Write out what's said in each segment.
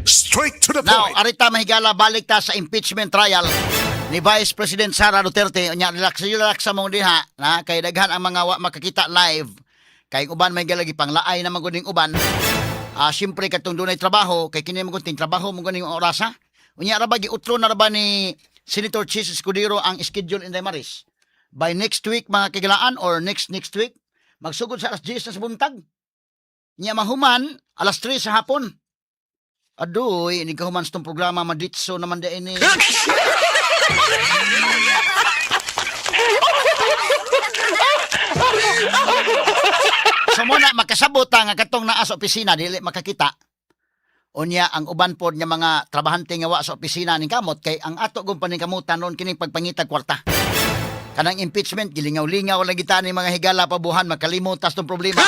Straight to the Now, point. Arita, mahigala, balik ta sa impeachment trial ni Vice President Sara Duterte. Unya, relax, relax sa mong diha, na kay daghan ang mga wa makakita live. Kay uban, mahigala, gipanglaay na man gud ning uban. Ah, siyempre katong dunay trabaho kay kini man gud ting trabaho mo ganing orasa. Unya ra ba, giutro na ra ba ni Senator Chiz Escudero ang schedule, Inday Maris? By next week, mga kahigalaan, or next next week, magsugod sa alas 10 na sa buntag. Nya mahuman alas 3 sa hapon. Aduy, ini kahuman sa tong programa, maditso naman di ini. So muna makasabot ta nga katong naa sa opisina dili makakita. Unya ang uban pod nga mga trabahante nga wa sa opisina ning kamot, kay ang ato gung paningkamutan ron kining pagpangitag kwarta. Kanang impeachment, gilingaw-lingaw lang kita ni mga higala, pabuhan makalimot tas tong problema.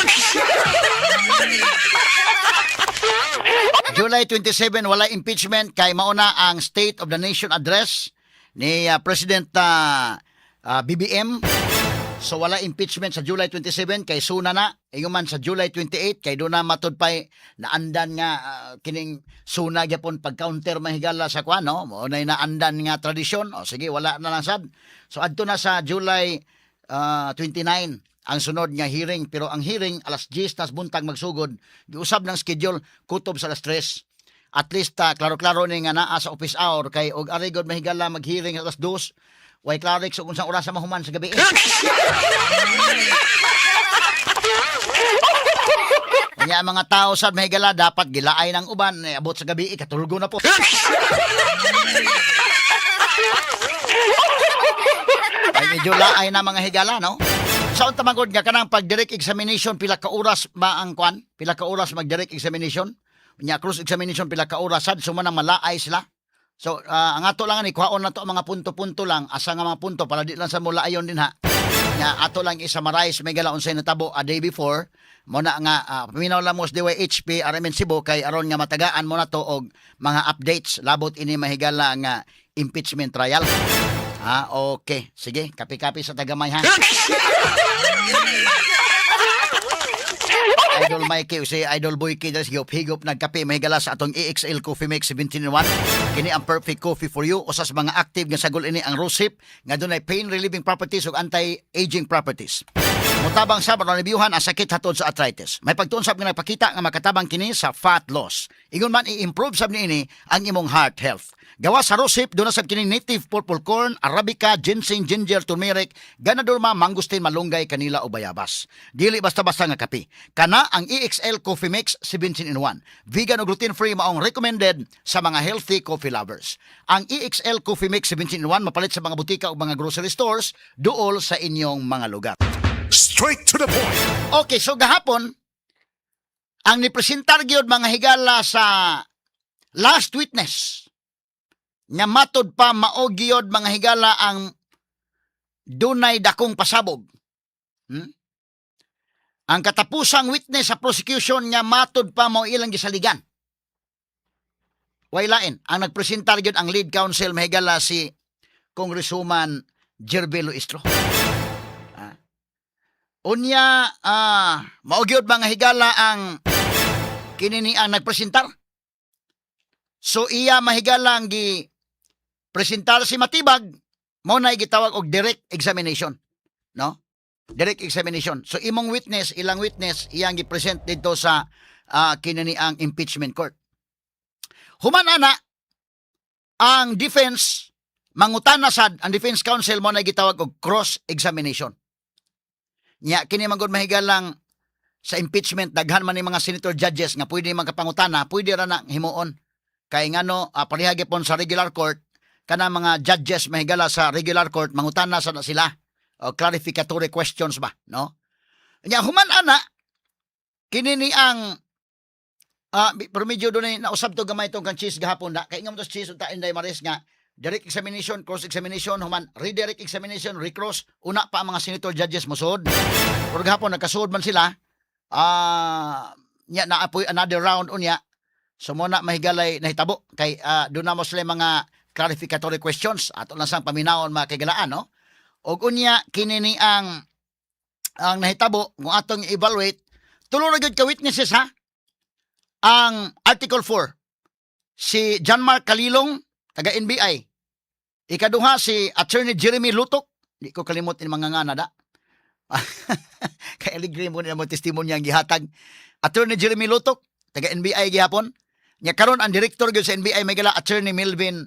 July 27, wala impeachment kay mauna ang State of the Nation Address ni President BBM. So wala impeachment sa July 27 kay suna na. Ingon man sa July 28 kay doon na matud pay naandan nga kining suna gyapon pag-counter, mahigala, sa kuan, no. Mao nay naandan nga tradisyon. O sige, wala na lang sad. So adto na sa July 29 ang sunod nga hearing, pero ang hearing alas 10 tas buntag magsugod. Giusab ng schedule kutob sa alas 3. At least klaro-klaro ni nga naa sa office hour, kay og ari gud, mahigala, mag-hearing alas 2, way klarik so kung sa oras sa mahuman sa gabi. Kanya ang mga tao sad, mahigala, dapat gilaay ng uban eh, abot sa gabi eh, katulgo na po. Ay medyo laay na, mga higala, no? Sa unta man gud nga kanang pag direct examination, pila ka oras ba ang kwan? Pila ka oras mag direct examination? Nya cross examination, pila ka oras sad? So man ang malaay sila. So ang ato lang ani, kuhaon na to ang mga punto-punto lang, asa nga mga punto para di lang sa mula ayon din ha. Nga ato lang i-summarize, mahigala, unsay natabo a day before mo na nga paminaw lang mo sa DYHP RMN Cebu kay aron nga matagaan mo na to og mga updates labot ini, mahigala, nga impeachment trial. Ah, okay. Sige, kapi-kapi sa tagamay ha. Idol Mikey, si Idol Boyki dahil higop-higop nagkape, mahigala, sa atong EXL Coffee Mix 17 in 1. Kini ang perfect coffee for you. Usa sa mga active nga sagol ini ang rosehip nga dunay pain relieving properties ug anti-aging properties. Mutabang sa relebyuhan ang sakit hatod sa arthritis. May pagtuon sab nga nagpakita nga makatabang kini sa fat loss. Ingon man i-improve sab niini ang imong heart health. Gawa sa rosehip, doon na sab kini native purple corn, arabica, ginseng, ginger, turmeric, ganoderma, mangosteen, malunggay, kanila o bayabas. Dili basta-basta nga kape. Kana ang EXL Coffee Mix 17 in 1. Vegan o gluten-free, maong recommended sa mga healthy coffee lovers. Ang EXL Coffee Mix 17 in 1 mapalit sa mga butika o mga grocery stores duol sa inyong mga lugar. Straight to the point. Okay, so gahapon ang nipresentar gyud, mga higala, sa last witness nga matod pa mao gyud, mga higala, ang dunay dakong pasabog. Ang katapusang witness sa prosecution nga matod pa mao ilang gisaligan. Way lain, ang nagpresentar gyud ang lead counsel, mahigala, si Congresswoman Gerville Luistro. Unya, mao gyud, mga higala, ang kini ni ang nagpresentar. So iya, mahigala, ang gi presentar si Matibag, mao na gitawag og direct examination, no? Direct examination. So imong witness, ilang witness, iyang gi-present dito sa kini ni ang impeachment court. Human ana, ang defense mangutana sad ang defense counsel, mo na gitawag og cross examination. Nya kini man gud, mahigalang, sa impeachment daghan man ni mga senator judges nga pwede magkapangutana, pwede ra na himuon. Kay ngano pareha gyapon sa regular court, kana mga judges, mahigala, sa regular court mangutana sa na sila o clarificatory questions ba, no? Nya human ana, kini ni ang pero medyo doon ay nausab to gamay tong kang Chiz gahapon na kay ngam to Chiz unta, Inday Maris, nga direct examination, cross examination, human redirect examination, recross, una pa ang mga senator judges mosud. Pero gahapon nagkasuod man sila. Nya naapoy another round unya. So mo na, mahigalay, nahitabo kay doon na mo sila mga clarificatory questions. Ato lang sang paminawon, mga kahigalaan, no? Og unya kini ni ang nahitabo kung atong evaluate, tulo ra gyud ka witnesses ha. Ang Article 4 Si John Mark Kalilong, taga NBI. Ikaduha si Attorney Jeremy Lutok. Di ko kalimot ni mga nga da. Kay aligre mo nila mo testimonya ang gihatag. Attorney Jeremy Lutok, taga NBI gihapon. Nya karon ang director gyud sa NBI may gala Attorney Melvin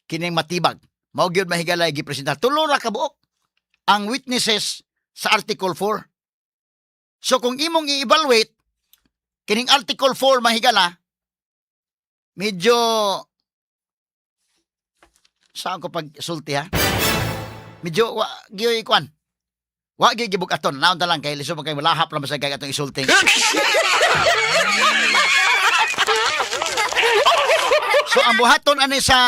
kining Matibag. Mao gyud, mahigala, gipresentar. Tulo ra ka buok ang witnesses sa Article 4. So kung imong i-evaluate kining Article 4, mahigala, medyo saan ko pag sulti ha? Medyo wa gyoy kwan. Wa gyud gibugaton. Naon ta lang kay lisod man kay malahap ra man sa kay atong isulti. So ang buhaton ani sa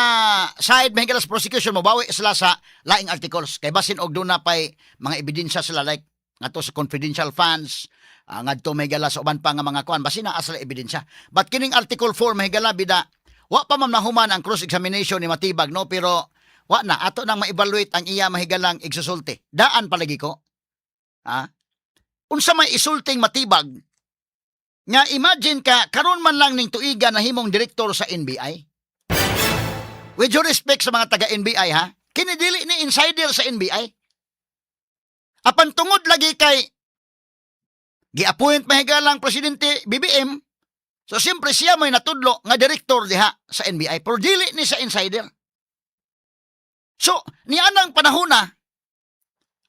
side, mahigala, sa prosecution, mobawi sila sa laing articles kay basin og duna pay mga ebidensya sila, like ngadto sa confidential funds, ngadto, mahigala, sa uban pa nga mga kuan, basin naa sila ebidensya. But kining Article 4, mahigala, bida wa pa man nahuman ang cross examination ni Matibag, no, pero wa na ato nang ma-evaluate ang iya, mahigalang, igsusulti. Daan palagi ko. Ha? Unsa may isulting Matibag nga imagine ka karon man lang ning tuiga na himong direktor sa NBI? With due respect sa mga taga NBI ha, kini dili ni insider sa NBI. Apan tungod lagi kay gi-appoint, mahigalang, Presidente BBM, so siyempre siya may natudlo nga direktor diha sa NBI, pero dili ni sa insider. So, nianang panahon na,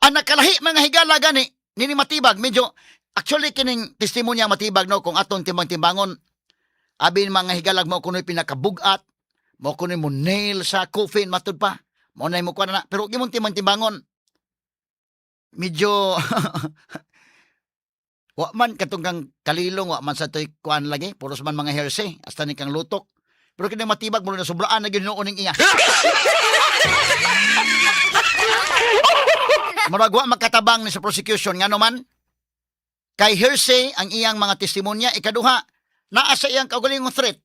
ang nakalahi, mga higala, gani, nini Matibag, medyo, actually kining testimonya Matibag, no, kung atong timbang-timbangon, abi, mga higalag, mo kuno'y pinakabugat, mo kuno'y mo nail sa coffin, matud pa, mo na mo kuha na, pero imong timbang-timbangon, medyo, wa man katong kang Kalilong, wa man sa to'y kuan lagi, puros man mga hearsay, hasta ni kang Lutok. Pero kini Matibag mo na sobraan na ginuo ning iya. Murag wa makatabang ni sa prosecution, ngano man kay hearsay ang iyang mga testimonya. Ikaduha, naa sa iyang kaugalingong threat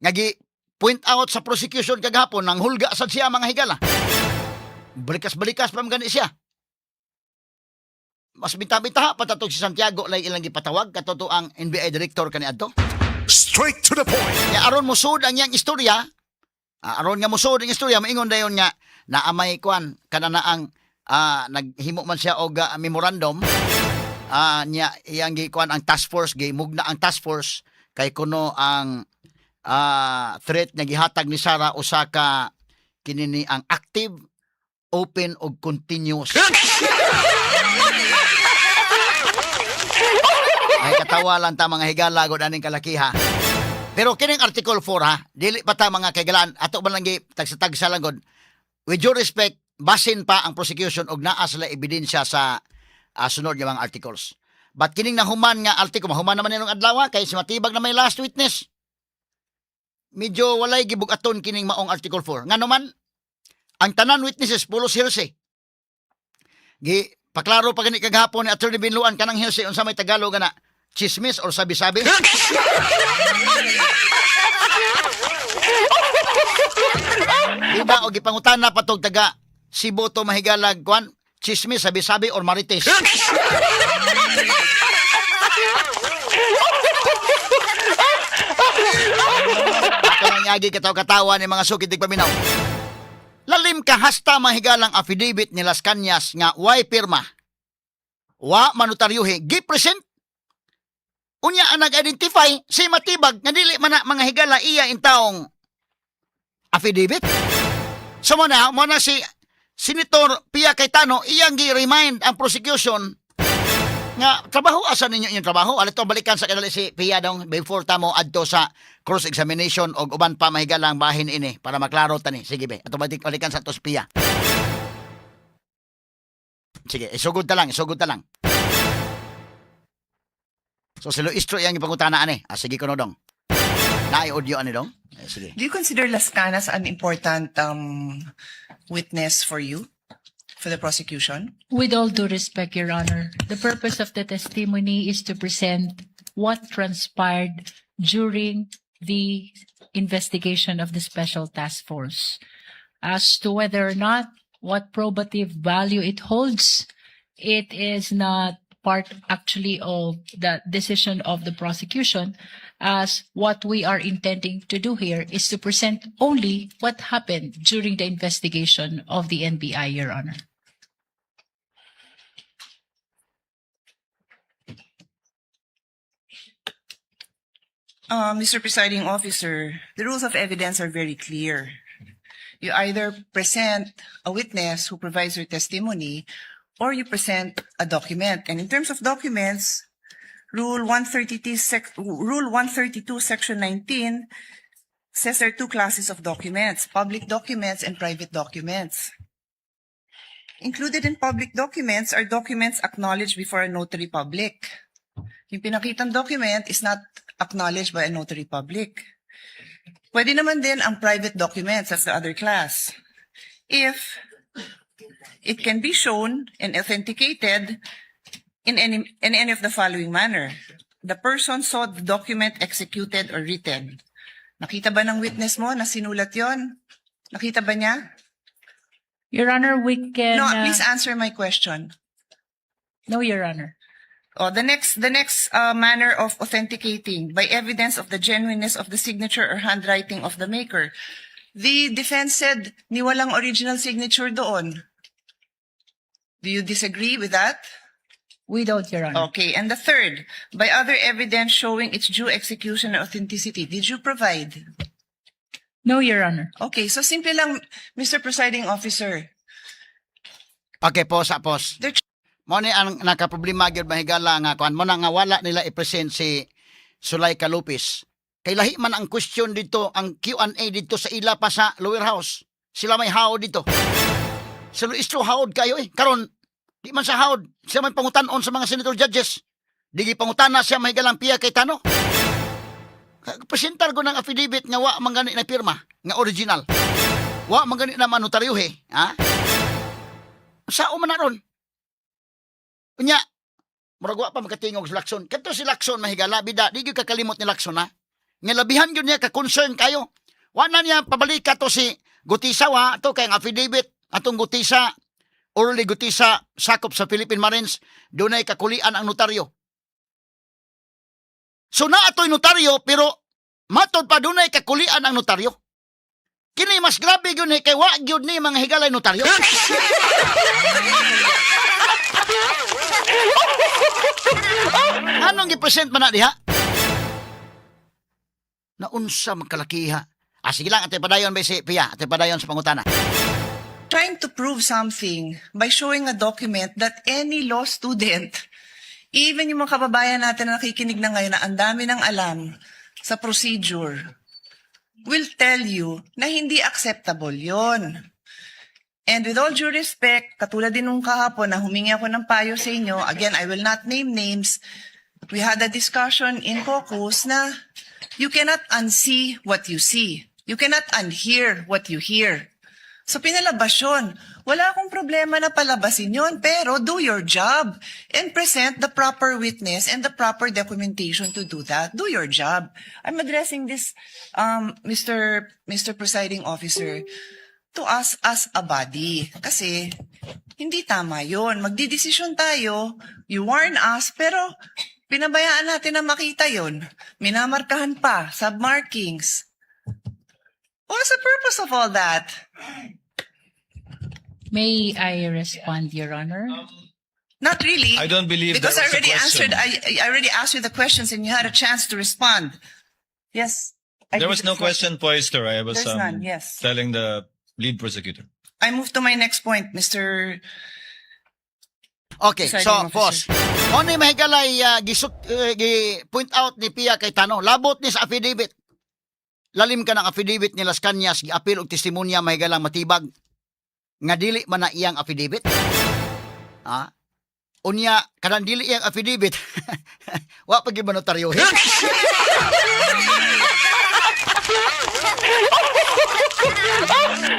nga gi point out sa prosecution kagahapon nang hulga sad siya, mga higala. Balikas-balikas pa man gani siya. Mas bita-bita pa tatog si Santiago lay ilang gipatawag kato ang NBI director kaniadto. Straight to the point. Nya aron musud ang iyang istorya, aron nga musud ang istorya, maingon dayon nga naamay kwan kana na ang naghimo man siya og memorandum niya iyang gikuan ang task force, gimugna ang task force kay kuno ang threat nga gihatag ni Sara usa ka kini ni ang active, open ug continuous. Ay, katawa lang ta, mga higala, gud aning kalakiha. Pero kining Article 4 ha, dili pa ta, mga kaigalaan, ato man lang gi tagsa-tagsa lang gud. With due respect, basin pa ang prosecution og naa sila ebidensya sa sunod nga mga articles. But kining nahuman nga article, mahuman naman nilong adlaw kay si Matibag na may last witness. Medyo walay gibugaton kining maong Article 4. Ngano man, ang tanan witnesses pulos hearsay. Gi paklaro pa gani kagahapon ni Attorney Binluan kanang hearsay, unsa may Tagalog na chismis or sabi-sabi. Di ba o gipangutana pa tog taga Cebu to, mahigalag, kwan, chismis, sabi-sabi or marites. Ako nang yagi kataw-katawa ni mga sukid paminaw. Lalim ka hasta, mahigalang, affidavit ni Lascañas nga way pirma. Wa manotaryuhi, gi-present. Unya ang nag-identify si Matibag nga dili man na, mga higala, iya intawong affidavit. So mo na si Senator Pia Cayetano iyang gi-remind ang prosecution nga trabaho asa ninyo inyong trabaho. Alito balikan sa kadali si Pia dong before tamo adto sa cross examination og uban pa, mahigalang bahin ini para maklaro tani. Sige be, ato balik balikan sa to si Pia. Sige, isugod ta lang, isugod ta lang. So si Luistro iyang ipangutana ani. Ah, sige kuno dong. Naay audio ani dong. Eh, sige. Do you consider Lascañas an important witness for you, for the prosecution? With all due respect, Your Honor, the purpose of the testimony is to present what transpired during the investigation of the Special Task Force. As to whether or not what probative value it holds, it is not part part actually of the decision of the prosecution, as what we are intending to do here is to present only what happened during the investigation of the NBI, Your Honor. Mr. Presiding Officer, the rules of evidence are very clear. You either present a witness who provides her testimony or you present a document. And in terms of documents, Rule 132, Section 19 says there are two classes of documents, public documents and private documents. Included in public documents are documents acknowledged before a notary public. Yung pinakitang document is not acknowledged by a notary public. Pwede naman din ang private documents, that's the other class. If it can be shown and authenticated in any of the following manner. The person saw the document executed or written. Nakita ba ng witness mo na sinulat yon? Nakita ba niya? Your Honor, we can No, please answer my question. No, Your Honor. Oh, the next manner of authenticating, by evidence of the genuineness of the signature or handwriting of the maker. The defense said ni walang original signature doon. Do you disagree with that? We don't, Your Honor. Okay, and the third, by other evidence showing its due execution and authenticity. Did you provide? No, Your Honor. Okay, so simple lang, Mr. Presiding Officer. Okay, pause, pause. Mo ni ang nakaproblema gyud, mahigala, nga kuan mo na nga wala nila i-present si Zuleika Lopez. Kay lahi man ang question dito, ang Q&A dito sa ila pa sa lower house. Sila may haod dito. Sa Luistro haod kayo eh. Karon di man sa haod, siya may pangutan-on sa mga senator judges. Di gipangutana siya, mahigalang Pia Cayetano. Presentar ko ng affidavit nga wa man gani na pirma nga original. Wa man gani na manotaryo eh. Ha? Sao man na ron? Unya, murag wa pa makatingog si Lacson. Kadto si Lacson, mahigala, bida, di gyud kakalimot ni Lacson ha. Nga labihan gyud niya ka-concern kayo. Wa na niya pabalika to si Gutisa wa to kay ang affidavit atong Gutisa, Orly Gutisa, sakop sa Philippine Marines, dunay kakulian ang notaryo. So naa to'y notaryo pero matod pa dunay kakulian ang notaryo. Kini mas grabe gyud ni kay wa gyud ni mga higalay notaryo. Anong gi-present man na diha? Naunsa magkalakiha. Ah, sige lang, ate padayon ba si Pia? Ate padayon sa pangutana. Trying to prove something by showing a document that any law student, even yung mga kababayan natin na nakikinig na ngayon na ang dami ng alam sa procedure, will tell you na hindi acceptable yon. And with all due respect, katulad din nung kahapon na humingi ako ng payo sa inyo, again, I will not name names, we had a discussion in caucus na you cannot unsee what you see. You cannot unhear what you hear. So pinalabas yun. Wala akong problema na palabasin yun, pero do your job and present the proper witness and the proper documentation to do that. Do your job. I'm addressing this, Mr. Presiding Officer, to us as a body. Kasi hindi tama yun. Magdidesisyon tayo, you warn us, pero pinabayaan natin na makita yun. Minamarkahan pa, submarkings. What's the purpose of all that? May I respond, Your Honor? Not really. I don't believe Because there I was a already question. answered. I already asked you the questions and you had a chance to respond. Yes. I There was give no the floor. question poised, sir. I was There's none, yes. telling the lead prosecutor. I move to my next point, Mr. Okay, so Presiding pause. Officer. Mo ni mahigalay gisut gi point out ni Pia Cayetano, labot ni sa affidavit. Lalim ka ng affidavit ni Lascañas, giapil og testimonya, mahigalang matibag nga dili man na iyang affidavit. Ha? Unya kanang dili iyang affidavit. Wa pa gyud ba notaryo?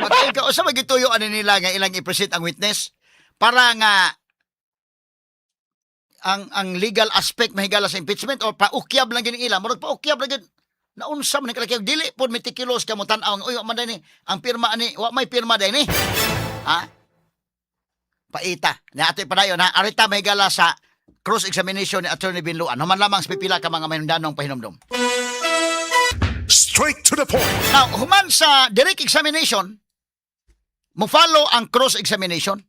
Pagkain ka usa magituyo ani nila nga ilang i-present ang witness para nga ang legal aspect mahigala sa impeachment or paukyab lang gini ila, murag paukyab lang gid. Naunsa man kalaki dili pod meticulous ka mo tan-aw nga, uy, wa man ni ang pirma ani, wa may pirma day ni ha. Paita na atoy padayon ha, arita mahigala sa cross-examination ni Attorney Binluan. Human lamang sa pipila ka mga mahinungdanong pahinumdom. Straight to the point. Now, human sa direct examination, mo follow ang cross-examination.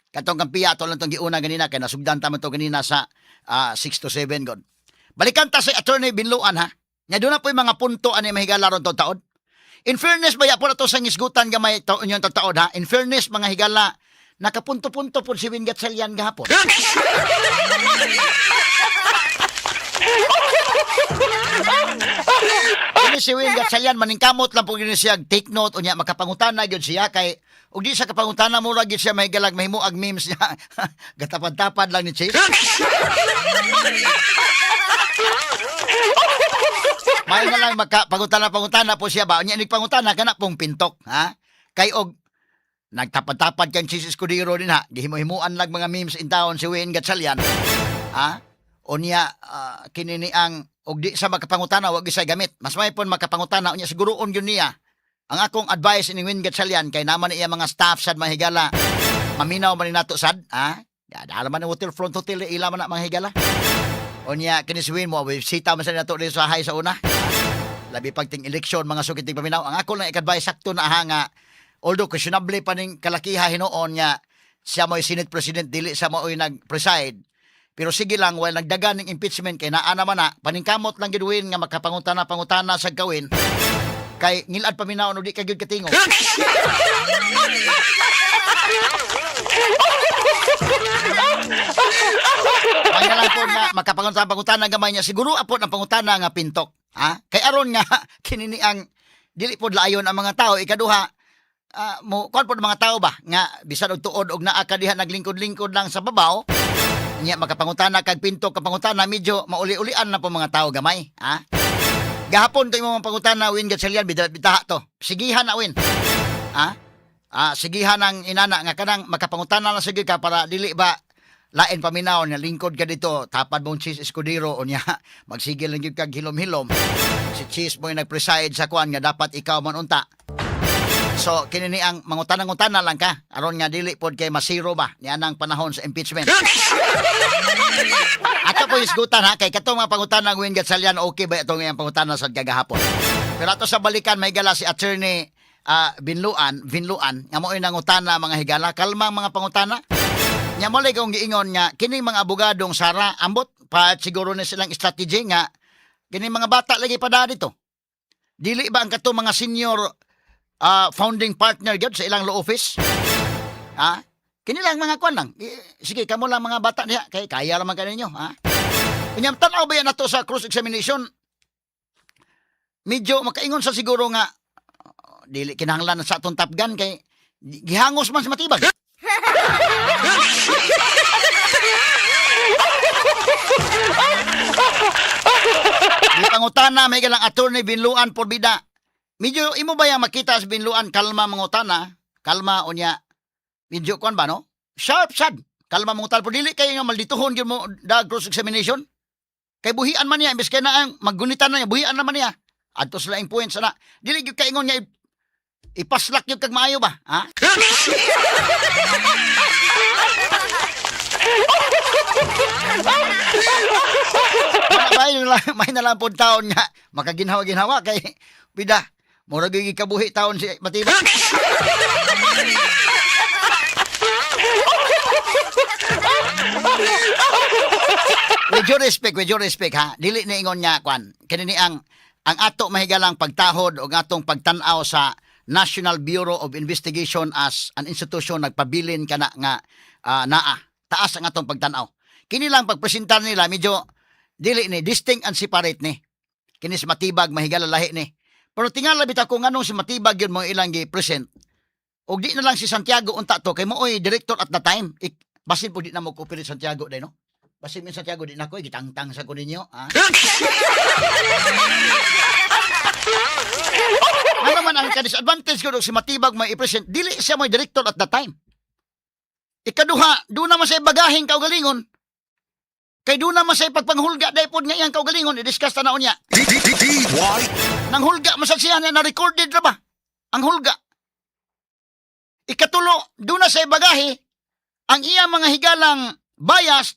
Katong kampiya ato lang itong giuna ganina kay nasugdan ta man to ganina sa 6 to 7 god. Balikan ta sa Attorney Binluan ha. Nga doon na po yung mga punto ani mahigala ron to taod. In fairness baya po na to sa ngisgutan gamay to inyong taod ha. In fairness mga higala, nakapunto-punto po si Win Gatchalian gahapon. Kini si Win Gatchalian maningkamot lang po gini siya take note unya makapangutana gyud siya kay ug di sa kapangutana mura gyud siya mahigalag mahimuag memes niya. Gatapad-tapad lang ni Chief. May na lang maka pangutana pangutana po siya ba unya nig pangutana kana pong pintok ha. Kay og nagtapad-tapad kang Chiz Escudero din ha. Gihimo-himuan lang mga memes in town si Wayne Gatchalian. Ha? Unya kini ni ang og di sa makapangutana wag isay gamit. Mas may pon makapangutana unya siguroon gyud niya. Ang akong advice ni Wayne Gatchalian kay naman iya mga staff sad mahigala. Maminaw man ni nato sad, ha? Ya, dala man ang Waterfront Hotel ila man na mga higala. Unya kini si Wayne mo bisita man sa nato diri sa hay sa una. Labi pagting eleksyon mga sukiting paminaw. Ang ako lang i-advise sakto na ha nga although questionable pa ning kalakiha hinuon nga siya mo'y Senate President dili siya mo'y nag-preside. Pero sige lang while nagdagan ng impeachment kay naa naman na paningkamot lang gid Win nga makapangutana pangutana sa gawin kay ngilad paminaw no di ka gyud katingog. Kaya lang po nga makapangutana pangutana gamay niya siguro apod ang pangutana nga pintok. Ha? Kay aron nga kini ni ang dili pod laayon ang mga tao ikaduha mo kuan pod ang mga tao ba nga bisan og tuod og naa ka diha naglingkod-lingkod lang sa babaw nya makapangutana kag pintok ka pangutana medyo mauli-ulian na po mga tao gamay ha. Gahapon to imong mga pangutana Win Gatchalian bida bitaha to sigihan na Win ha. Sigihan ang inana nga kanang makapangutana na sige ka para dili ba lain paminaw nga lingkod ka dito tapad mong Cheese Escudero unya magsigil lang gyud kag hilom-hilom si Cheese mo yung nag-preside sa kuan nga dapat ikaw man unta. So kini ni ang mangutana-ngutana lang ka aron nga dili pod kay masiro ba niya nang panahon sa impeachment. Ato po isgutan ha kay katong mga pangutana ng Win Gatchalian okay ba itong iyang pangutana sa gagahapon. Pero ato sa balikan may gala si attorney Binluan, Vinluan nga mo'y nangutana mga higala kalma ang mga pangutana. Nya mo kong giingon nga kini mga abogadong Sara ambot pa siguro na silang strategy nga kini mga bata lagi pa dito. Dili ba ang kato mga senior founding partner gyud sa ilang law office? Ha? Kini lang mga kwan lang. Sige, kamo lang mga bata niya. Kay kaya raman kaninyo, ha? Unya tan-aw ba yan nato sa cross examination? Medyo makaingon sa siguro nga dili kinahanglan sa atong Top Gun kay gihangos man sa matibag. Di pangutana may galang attorney Binluan por bida. Medyo imo ba yang makita sa Binluan kalma mangutana, kalma unya medyo kuan ba no? Sharp sad. Kalma mangutana pero dili kayo nga maldituhon gyud mo dag cross examination. Kay buhian man niya imbes kay na ang maggunitan na niya buhian naman niya. Adto sa laing points ana. Dili gyud kaingon nga ipaslak gyud kag maayo ba, ha? Wala ba yun lang, may na lang po taon nga makaginhawa-ginhawa kay bida murag gyud gikabuhi taon si Matibag. With due respect ha. Dili ni ingon nga kwan. Kini ni ang ato mahigalang pagtahod o atong pagtan-aw sa National Bureau of Investigation as an institution nagpabilin kana nga naa. Taas ang atong pagtan-aw. Kini lang pagpresentar nila medyo dili ni distinct and separate ni. Kini si Matibag mahigala lahi ni. Pero tingala bitaw kung anong si Matibag yun mo ilang gi-present. Og di na lang si Santiago unta to kay mooy director at the time. Basin po di na mo cooperate Santiago day no. Basin min Santiago di na ko gitangtang sa ko ninyo, ha. Ano man ang ka-disadvantage ko si Matibag may i-present, dili siya may director at the time. Ikaduha, doon naman sa bagahing kaugalingon. Kay doon naman sa pagpanghulga dahil pod nga iyang kaugalingon, i-discuss ta na unya. D D D D Y Nang hulga masad siya na na-recorded ra ba? Ang hulga. Ikatulo, doon na sa bagahe, ang iyang mga higalang bias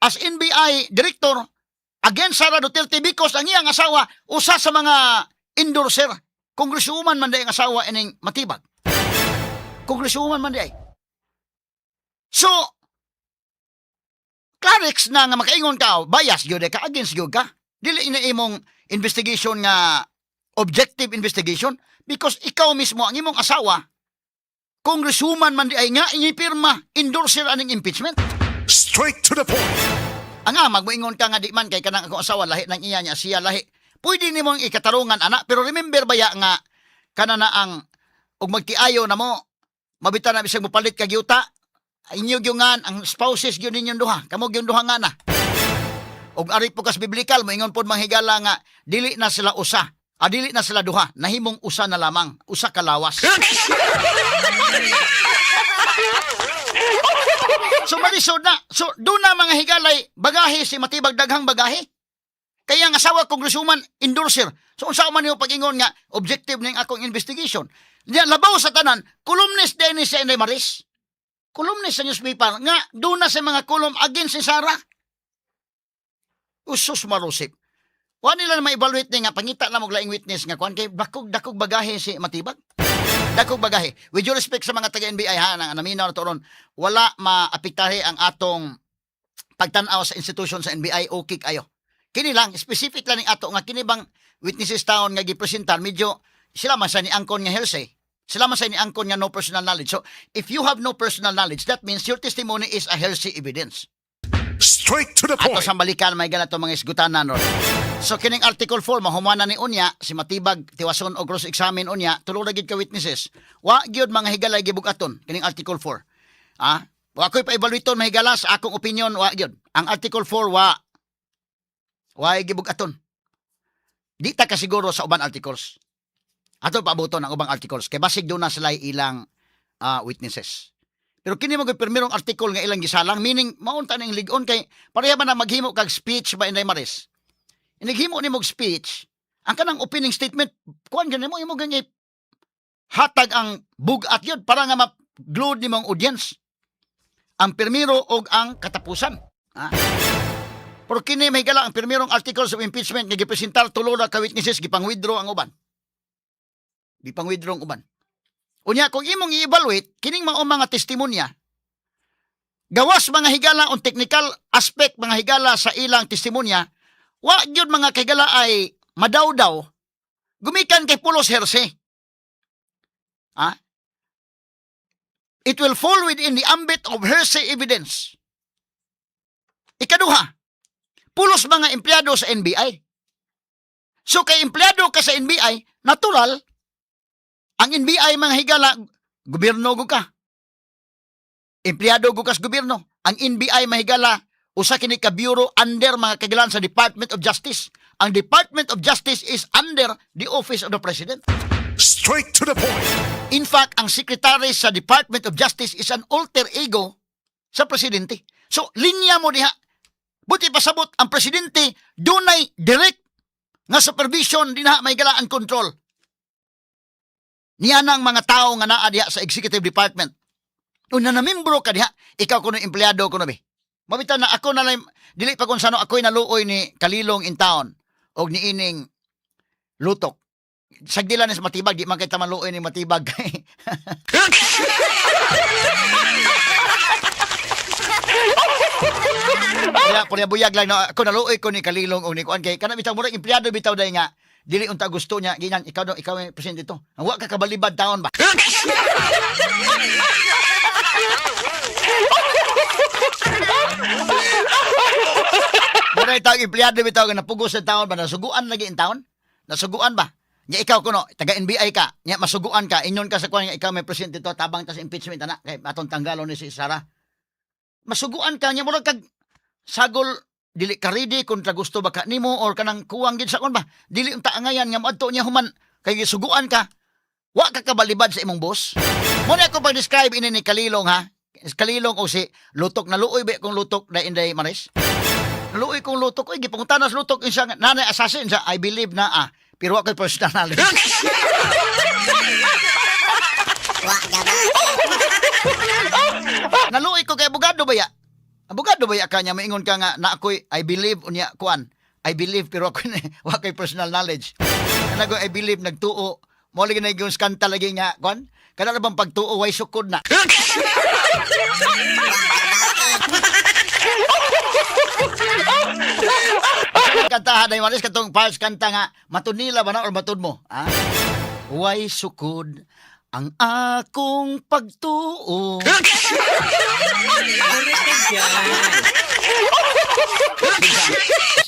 as NBI director against Sara Duterte because ang iyang asawa usa sa mga endorser. Congresswoman man diay ang asawa ining Matibag. Congresswoman man diay. So, Clarix na nga makaingon ka, bias gyud ka, against gyud ka. Dili na imong investigation nga objective investigation because ikaw mismo ang imong asawa, congresswoman man diay nga inipirma endorser aning impeachment. Straight to the point. Ang amag moingon ka nga di man kay kanang akong asawa lahi nang iya niya, siya lahi. Pwede nimong ikatarungan, ana, pero remember baya nga kana na ang og magtiayo na mo, mabitan na bisag mopalit kag yuta, inyo gyungan ang spouses gyud ninyong duha, kamo gyud duha nga na. Og ari po kas biblical, moingon pod manghigala nga dili na sila usa. Ah, dili na sila duha, nahimong usa na lamang, usa ka lawas. So marisod na. So doon na, mga higalay, bagahe si Matibag, daghang bagahe. Kaya ang asawa congresswoman endorser. So unsa man niyo pag-ingon nga objective ning akong investigation? Diya labaw sa tanan, columnist din ni si Inday Maris. Columnist sa newspaper nga doon na sa mga column against si Sara. Usus marusip. Wa nila na ma-evaluate ni nga pangita na mo laing witness nga kuan kay dakog dakog bagahe si Matibag. Dakog bagahe. With due respect sa mga taga NBI ha, nang naminaw na to ron, wala maapektahe ang atong pagtan-aw sa institution sa NBI, okay kayo. Kini lang, specific lang ning ato nga kini bang witnesses taon nga gipresentar, medyo sila man sa ni angkon nga hearsay. Sila man sa ni angkon nga no personal knowledge. So, if you have no personal knowledge, that means your testimony is a hearsay evidence. Straight to the Ato point. sa balikan may ganato mga isgutanan ron. So kining Article 4 mahumana ni unya si Matibag tiwason og cross examine unya tulo ra gid ka witnesses. Wa gyud, mga higalay, gibugaton kining Article 4. Ah, wa ko'y pa-evaluate mga higala, sa akong opinion wa gyud. Ang Article 4 wa wa gibugaton. Di ta kasiguro sa uban articles. Ato paabuton ang ubang articles kay basig doon na sila ilang witnesses. Pero kini mo pirmirong article nga ilang gisalang, meaning maunta ning lig-on kay pareha ba na maghimo kag speech ba, Inday Maris? Inighimo nimo og speech, ang kanang opening statement kuan gani mo imo gani hatag ang bugat yun para nga ma-glued nimo ang audience. Ang pirmiro og ang katapusan. Ah. Pero kini may gala ang pirmirong articles of impeachment nga gipresentar, tulo ra ka witnesses, gipang-withdraw ang uban. Gipang-withdraw ang uban. Unya kung imong i-evaluate kining mga testimonya, gawas, mga higala, on technical aspect, mga higala, sa ilang testimonya, wa gyud, mga kahigala, ay madawdaw gumikan kay pulos hearsay. Ah? It will fall within the ambit of hearsay evidence. Ikaduha, pulos mga empleyado sa NBI. So kay empleyado ka sa NBI, natural, ang NBI, mga higala, gobyerno go ka. Empleyado go ka sa gobyerno. Ang NBI, mahigala, usa kini ka bureau under, mga kagilan, sa Department of Justice. Ang Department of Justice is under the Office of the President. Straight to the point. In fact, ang secretary sa Department of Justice is an alter ego sa presidente. So, linya mo diha. Buti pasabot, ang presidente dunay direct nga supervision dinha, may galaan control. Niya na ang mga tao nga naa diha sa executive department. Una na membro ka diha, ikaw kuno empleyado kuno be. Mabitan na ako na lang, dili pa kung sano ako'y naluoy ni Kalilong in town og niining Lutok. Sagdila ni sa Matibag, di man kay tamaluoy ni Matibag. Kaya purya buyag lang no, ako naluoy ko ni Kalilong og ni kuan kay kana bitaw murag empleyado bitaw day nga dili unta gusto niya ginan ikaw daw, ikaw ang presidente ito. Ang wa ka kabalibad taon ba? Mura tawag empleyado bitaw nga napugos sa taon ba, nasuguan lagi in taon? Nasuguan ba? Nya ikaw kuno taga NBI ka, nya masuguan ka, inyon ka sa kuan nga ikaw may presidente to, tabang ta sa impeachment ana kay atong tanggalon ni si Sara. Masuguan ka nya murag kag sagol dili ka ready kontra gusto ba ka nimo or kanang kuwang gid sa kon ba, dili unta angayan nga moadto niya human kay gisuguan ka, wa ka kabalibad sa imong boss mo na. Ako pag-describe ini ni Kalilong ha, Kalilong o si Lutok, naluoy ba kung Lutok na, Inday Maris? Naluoy kong Lutok oy, gipangutana sa Lutok insa nga nanay assassin sa I believe na ah, pero wa koy personal knowledge. Naluoy ko kay abogado ba ya. Abogado ba ya ka niya maingon ka nga na ako'y I believe unya kuan. I believe pero ako wa ko'y personal knowledge. Kana ko I believe nagtuo. Mo lagi na yung kanta lagi nga kuan. Kana ra bang pagtuo way sukod na. Kantahan ay maris katong pals kanta nga matunila ba na or matud mo? Ha? Way sukod ang akong pagtuo.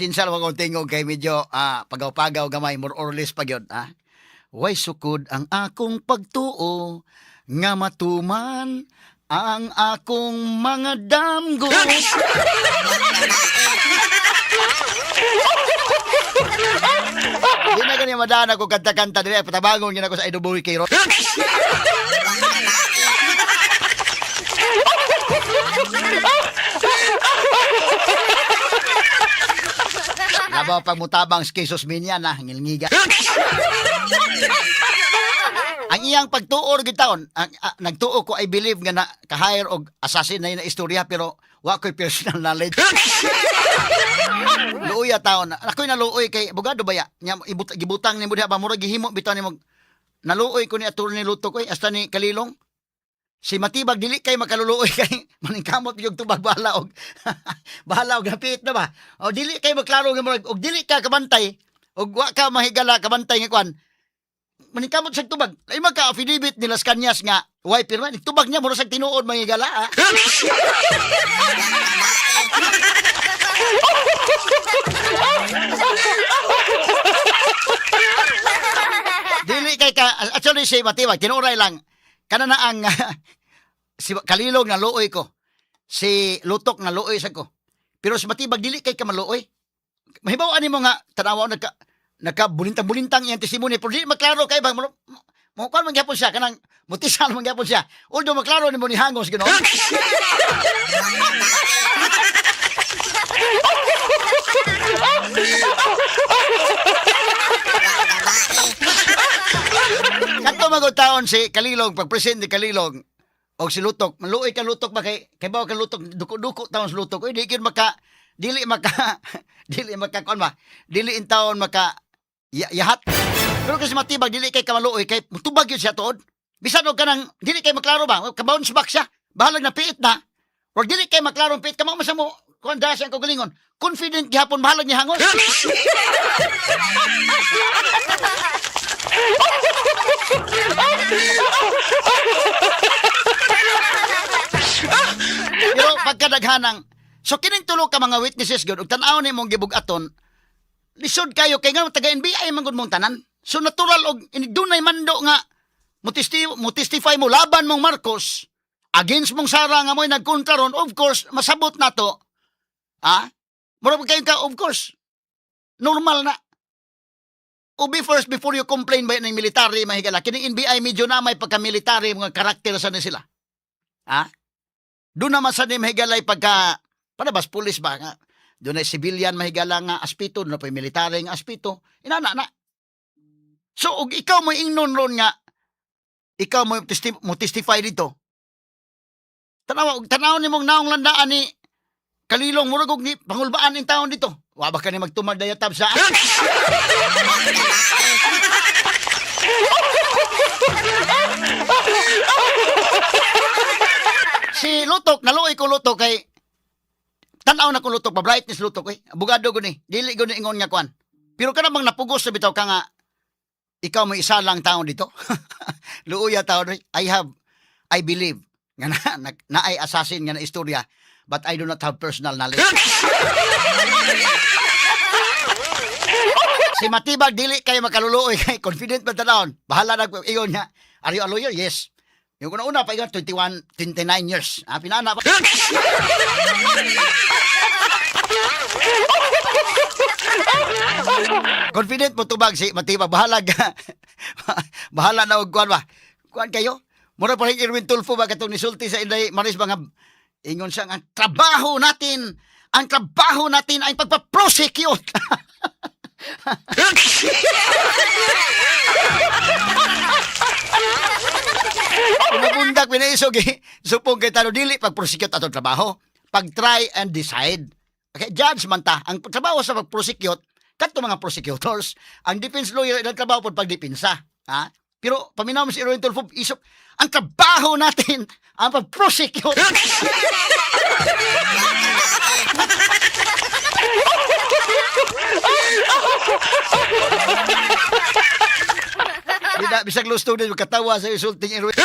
Sinsa lang akong tingog kay medyo pagaw-pagaw gamay, more or less pa gyud, ah. Way sukod ang akong pagtuo nga matuman ang akong mga damgo. Di na gani madaan ako kanta-kanta dili patabangon gyud ako sa Idol Boy kay Ro. Labaw pag mutabang si Jesus Minyan na ngilngiga. Ang iyang pagtuor gyud taon, ang, nagtuo ko I believe nga na ka-hire og assassin na yun na istorya pero wa ko'y personal knowledge. Luoy taon. Ako'y naluoy kay abogado ba ya? Nya gibutang nimo diha ba murag gihimo bitaw nimo. Naluoy ko ni attorney Lutok oy hasta ni Kalilong. Si Matibag dili kay makaluluoy kay maningkamot yung tubag bahala og bahala og napit na ba. O dili kay maklaro nga murag og dili ka kabantay og wa ka mahigala kabantay nga kuan. Maningkamot sa tubag. Ay magka affidavit nila sa kanyas nga way pirma tubag niya murag sa tinuod mahigala. Ah. Dili kay ka actually si Matibag tinuray lang kana na ang si Kalilong na luoy ko. Si Lutok na luoy sa ko. Pero si Matibag dili kay ka maluoy. Mahibaw ani mo nga tanawa nagka nagkabulintang-bulintang iyang testimony pero dili maklaro kay bang mo mo kuan man gyapon siya kanang mutisal man gyapon siya. Although maklaro nimo ni hangos gino. Kadto magud taon si Kalilong pag-present ni Kalilong og si Lutok, maluoy ka Lutok ba kay kay bawa ka Lutok duko-duko taon sa Lutok. Oy di gyud maka dili maka dili maka kuan ba? Dili in taon maka yahat. Pero kasi matibag dili kay kamaluoy kay mutubag yun siya tuod. Bisan og kanang dili kay maklaro ba, ka bounce back siya. Bahalag na piit na. Or dili kay maklaro ang piit kamo man sa mo kuan da siya ang kaugalingon. Confident gihapon bahalag niya hangos. Pero pagkadaghanang so kining tulo ka mga witnesses gyud og tan-aw nimong gibug-aton lisod kayo kay nga taga NBI man gud mong tanan. So natural og dunay mando nga mo testify mo laban mong Marcos against mong Sara nga mo'y nagkontra ron, of course masabot na to. Ah? Mura pa kayo ka, of course. Normal na. O be first before you complain ba ng military mahigala. Kining NBI medyo na may pagka-military mga karakter sa ni sila. Ha? Doon naman sa ni mahigalay pagka palabas pulis ba nga. Doon ay civilian mahigala nga aspito, doon na pa military nga aspito. Inana na. So og ikaw mo ingnon ron nga ikaw mo, mo testify dito. Tanawa og tanaw nimong naong landaan ni Kalilong murag og ni pangulbaan in taon dito. Wa ba ka ni magtumag dayatab sa Si Lutok, naluoy ko Lutok kay tan-aw na ko Lutok, pa brightness Lutok eh. Abogado ko ni, dili ko ni ingon nga kuan. Pero kana bang napugos sa bitaw ka nga ikaw mo isa lang taon dito. Luoya taon I believe nga na ay assassin nga na istorya but I do not have personal knowledge. Si Matibag dili kay makaluluoy kay confident man tanawon. Bahala na ingon niya. Are you a lawyer? Yes. Yung una-una pa ingon 21, 29 years. Ah, pinana pa. Confident mo tubag si Matibag. Bahala ka. Bahala na og kuan ba. Kuan kayo. Mura pa rin Erwin Tulfo ba katong nisulti sa Inday Maris ba nga ingon siya nga, ang trabaho natin ay pagpa-prosecute. Pinabundak pinaisog eh. Supong kay tano dili pag-prosecute atong trabaho. Pag-try and decide. Okay, judge man ta. Ang trabaho sa pag-prosecute, kadto mga prosecutors, ang defense lawyer ilang trabaho pod pagdepensa. Ha? Pero paminaw mo si Erwin Tulfo, isip, ang trabaho natin, ang pag-prosecute. Bida, bisag law student, katawa sa insulting Erwin.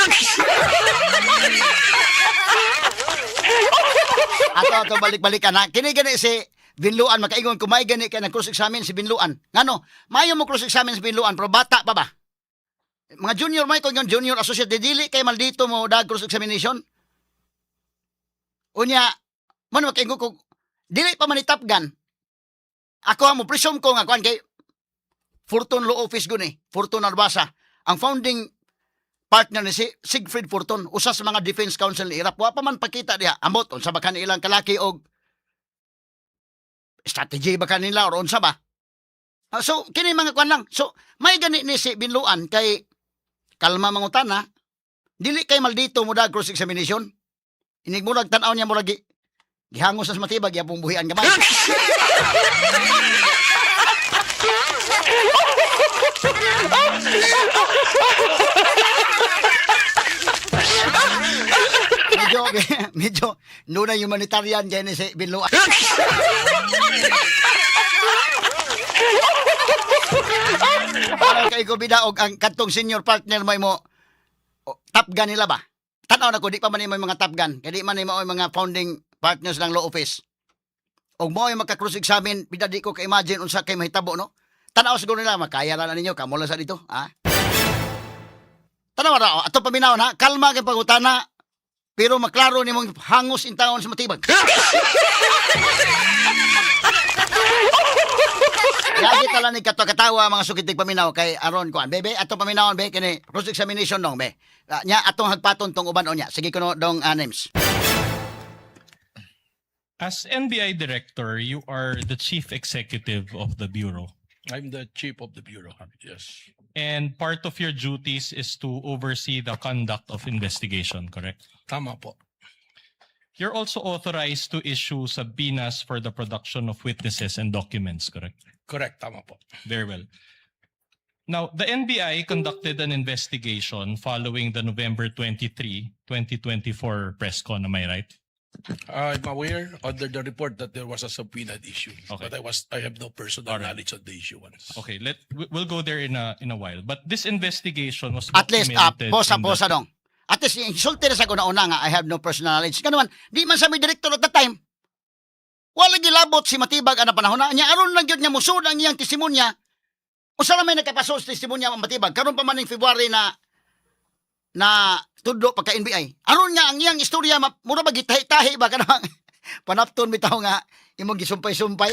Ato balik-balikan ha. Kini gani si Binluan makaingon kung may gani kay nag cross examine si Binluan. Ngano, maayo mo cross examine si Binluan pero bata pa ba? Mga junior may ko junior associate di dili kay maldito mo dag cross examination. Unya, man makaingon ko dili pa man ni Top Gun. Ako mo presume ko nga kuan kay Fortune Law Office guni, Fortune Arbasa. Ang founding partner ni si Siegfried Fortun, usa sa mga defense counsel ni Erap. Wa pa man pakita diha. Amot unsa ba kanilang kalaki og strategy ba kanila or unsa ba? Ah, so kini mga kuan lang. So may gani ni si Binluan kay kalma mangutana, dili kay maldito mo dag cross examination. Inig murag tan-aw niya murag gihangos sa matibag yapong buhian gamay. Medyo medyo nuna humanitarian kay ni si Binluan. Para kay ko og ang kadtong senior partner mo imo o, Top Gun nila ba? Tanaw na ko di pa man imo mga Top Gun. Kay di man imo mga founding partners ng law office. Og mo ay magka-cross examine, bida di ko ka-imagine unsa kay mahitabo, no? Tanaw siguro nila makaya ra na ninyo kamo lang sa dito, ha? Tanaw ra, oh, ato paminaw na, kalma kay pangutana, pero maklaro nimong hangos in taon sa matibag. Lagi tala ni kato katawa mga sukitig paminaw kay aron kuan. Bebe, ato paminawon be kini cross examination dong be. Ah, nya atong hagpaton tong uban unya. Sige kuno dong names. As NBI director, you are the chief executive of the bureau. I'm the chief of the bureau. Yes. And part of your duties is to oversee the conduct of investigation, correct? Tama po. You're also authorized to issue subpoenas for the production of witnesses and documents, correct? Correct. Tama po. Very well. Now, the NBI conducted an investigation following the November 23, 2024 press con, am I right? I'm aware under the report that there was a subpoena issue, Okay. but I have no personal knowledge on the issuance. Okay, we'll go there in a while. But this investigation was At least documented posa in the- posa dong. At least insulti na sa ko una nga I have no personal knowledge. Kanuman, di man sa may director at the time. Wala gilabot si Matibag ana panahon na niya aron lang gyud niya musud ang iyang testimonya. Usa ra may nakapasol sa testimonya ang Matibag karon pa man ning February na na tudlo pagka NBI. Aron nga ang iyang istorya mura ba gitahi-tahi ba kanang panapton bitaw nga imong gisumpay-sumpay.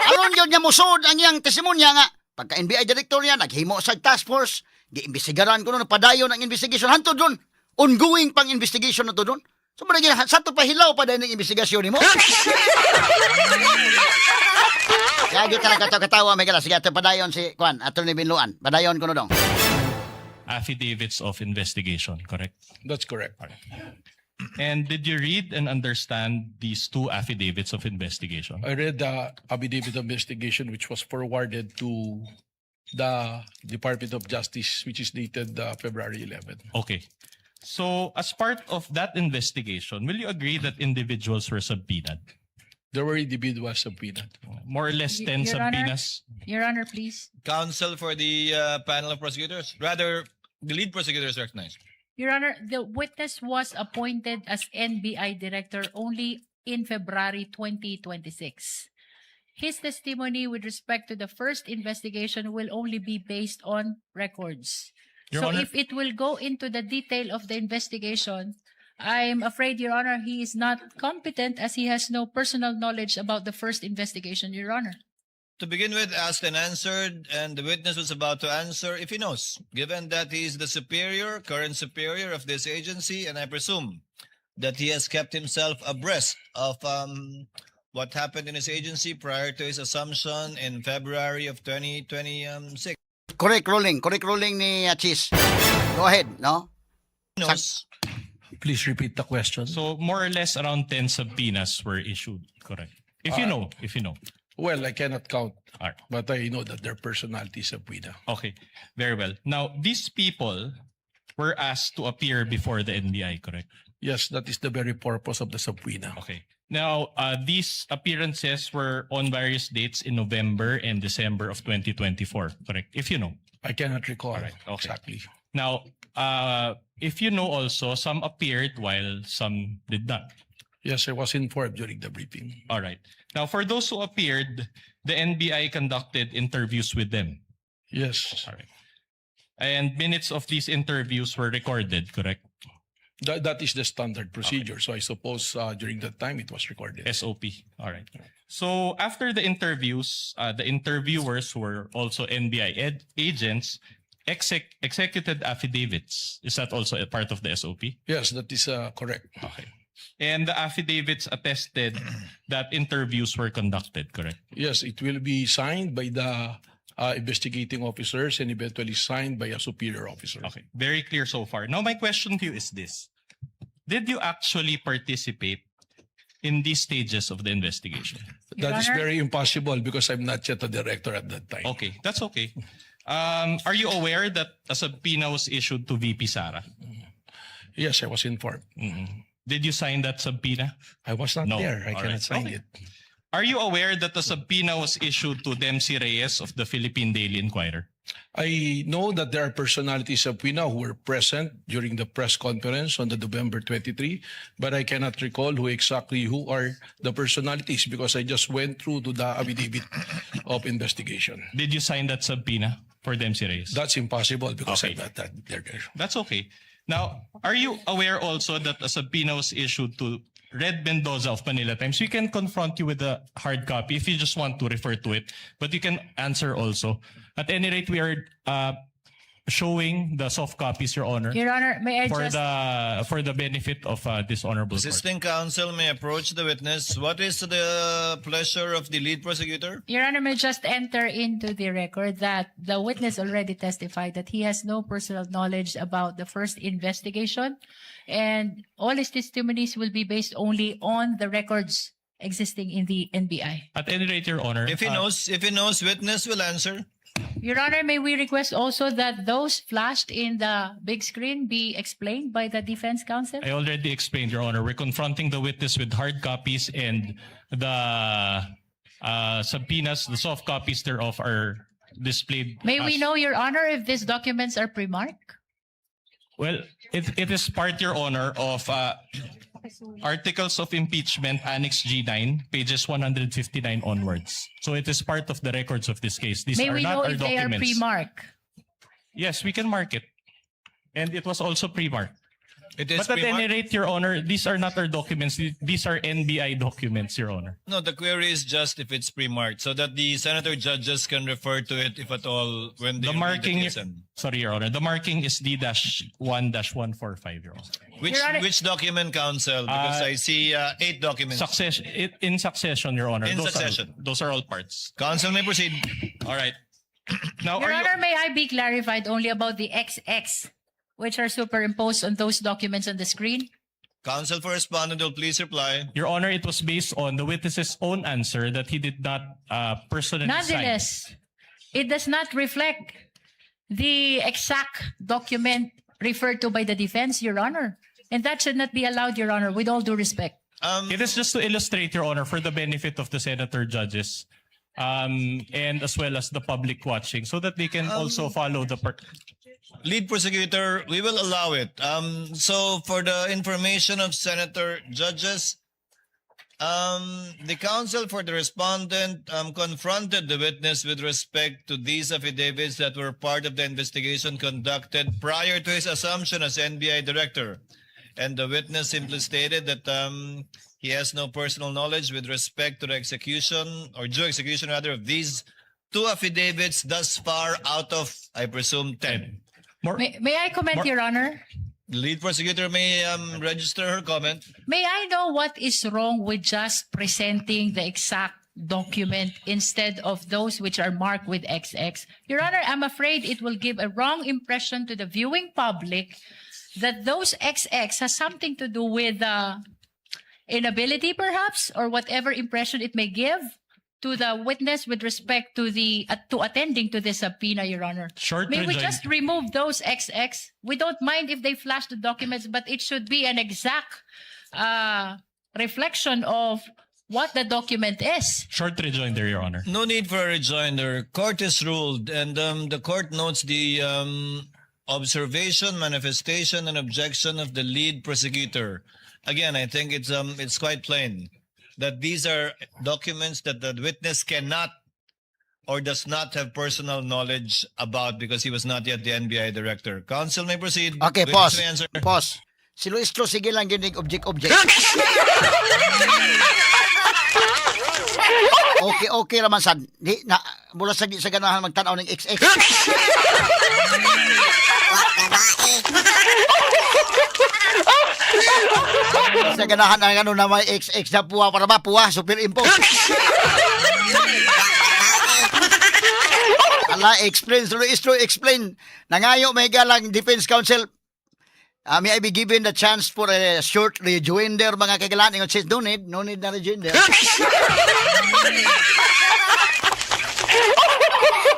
Aron yun niya musod ang iyang testimonya nga pagka NBI director niya naghimo sa task force, giimbestigaran ko no padayon ang investigation hantod doon. Ongoing pang investigation na to doon. So mura gyud sa to pahilaw pa dayon ang investigasyon nimo. Kaya gyud talaga to katawa may kala sige ato padayon si Kwan, Attorney Binluan. Padayon kuno dong. Affidavits of investigation, correct? That's correct. And did you read and understand these two affidavits of investigation? I read the affidavit of investigation which was forwarded to the Department of Justice, which is dated February 11. Okay. So, as part of that investigation, will you agree that individuals were subpoenaed? There were individuals subpoenaed. More or less 10 Your Honor? subpoenas? Your Honor, please. Counsel for the panel of prosecutors. Rather, the lead prosecutor is recognized. Your Honor, the witness was appointed as NBI director only in February 2026. His testimony with respect to the first investigation will only be based on records. Your So Honor- if it will go into the detail of the investigation, I'm afraid, Your Honor, he is not competent as he has no personal knowledge about the first investigation, Your Honor. To begin with, asked and answered, and the witness was about to answer if he knows, given that he is the superior, current superior of this agency, and I presume that he has kept himself abreast of what happened in his agency prior to his assumption in February of 2026. Correct ruling, correct ruling ni Chis. Go ahead, no? Knows. Please repeat the question. So more or less around 10 subpoenas were issued, correct? If you know, if you know. Well, I cannot count, All right. but I know that their personalities subpoena. Okay, very well. Now, these people were asked to appear before the NBI, correct? Yes, that is the very purpose of the subpoena. Okay. Now, these appearances were on various dates in November and December of 2024, correct? If you know. I cannot recall Alright, okay. exactly. Now, if you know also, some appeared while some did not. Yes, I was informed during the briefing. All right. Now, for those who appeared, the NBI conducted interviews with them. Yes, All right. And minutes of these interviews were recorded, correct? that is the standard procedure. So I suppose during that time it was recorded. SOP. All right. So after the interviews, the interviewers, who were also NBI agents, executed affidavits. Is that also a part of the SOP? Yes, that is correct. Okay. And the affidavits attested that interviews were conducted, correct? Yes, it will be signed by the investigating officers and eventually signed by a superior officer. Okay. Very clear so far. Now, my question to you is this. Did you actually participate in these stages of the investigation? Your That is Honor? very impossible because I'm not yet a director at that time. Okay, that's okay. Are you aware that a subpoena was issued to VP Sara? Yes, I was informed. Did you sign that subpoena? I was not No. there. I All cannot right. sign Okay. it. Are you aware that the subpoena was issued to Dempsey Reyes of the Philippine Daily Inquirer? I know that there are personalities of PINA who were present during the press conference on the November 23, but I cannot recall who exactly who are the personalities because I just went through to the affidavit of investigation. Did you sign that subpoena for Dempsey Reyes? That's impossible because Okay. I'm not that there. That's okay. Now, are you aware also that a subpoena was issued to Red Mendoza of Manila Times? We can confront you with a hard copy if you just want to refer to it, but you can answer also. At any rate, we are showing the soft copies, Your Honor, Your Honor, may I for just the benefit of this honorable court. Assisting counsel may approach the witness. What is the pleasure of the lead prosecutor? Your Honor, may just enter into the record that the witness already testified that he has no personal knowledge about the first investigation, and all his testimonies will be based only on the records existing in the NBI. At any rate, Your Honor, If he knows, if he knows, witness will answer. Your Honor, may we request also that those flashed in the big screen be explained by the defense counsel? I already explained, Your Honor. We're confronting the witness with hard copies, and the subpoenas, the soft copies thereof, are displayed. May we know, Your Honor, if these documents are pre-marked? Well, it is part, Your Honor, of Articles of Impeachment, Annex G9, pages 159 onwards. So it is part of the records of this case. These May are we not know our if they are documents. pre-marked? Yes, we can mark it. And it was also pre-marked. It is But at any pre-marked. rate, Your Honor, these are not our documents. These are NBI documents, Your Honor. No, the query is just if it's pre-marked, so that the senator judges can refer to it if at all when they The read marking, the TSM. Sorry, Your Honor, the marking is D-1-145, Your Honor. Which Your Honor- which document, counsel? Because I see eight documents. Succession, in succession, Your Honor. In Those are- succession. Those are all parts. Counsel may proceed. All right. Now, Your are you, Honor, may I be clarified only about the XX, which are superimposed on those documents on the screen? Counsel for respondent will please reply. Your Honor, it was based on the witness's own answer that he did not personally sign. Nonetheless, it does not reflect the exact document referred to by the defense, Your Honor. And that should not be allowed, Your Honor, with all due respect. It is just to illustrate, Your Honor, for the benefit of the senator judges and as well as the public watching so that they can also follow the Lead prosecutor, we will allow it. So for the information of senator judges, the counsel for the respondent confronted the witness with respect to these affidavits that were part of the investigation conducted prior to his assumption as NBI director. And the witness simply stated that he has no personal knowledge with respect to the execution or due execution rather of these two affidavits thus far out of, I presume, 10. More, May I comment, Your Honor? The lead prosecutor may register her comment. May I know what is wrong with just presenting the exact document instead of those which are marked with XX? Your Honor, I'm afraid it will give a wrong impression to the viewing public. that those XX has something to do with inability perhaps or whatever impression it may give to the witness with respect to attending to this subpoena, Your Honor. Short May we just remove those XX? We don't mind if they flash the documents, but it should be an exact reflection of what the document is. Short rejoinder, Your Honor. No need for a rejoinder. Court is ruled, and the court notes the observation, manifestation, and objection of the lead prosecutor. Again, I think it's quite plain that these are documents that the witness cannot or does not have personal knowledge about because he was not yet the NBI director. Counsel may proceed. Okay, Witness pause. may answer. Pause. Si Luistro sige lang ginig object object. Okay, okay raman sad. Di na mula sa di sa ganahan magtan-aw ng XX. Sa ganahan ang ano na may XX na puwa para ba puwa superimpose. Ala, explain, si Luistro, explain. Nangayo may galang defense counsel. May I be given the chance for a short rejoinder, mga kagalan? Ingon says, no need, no need na rejoinder.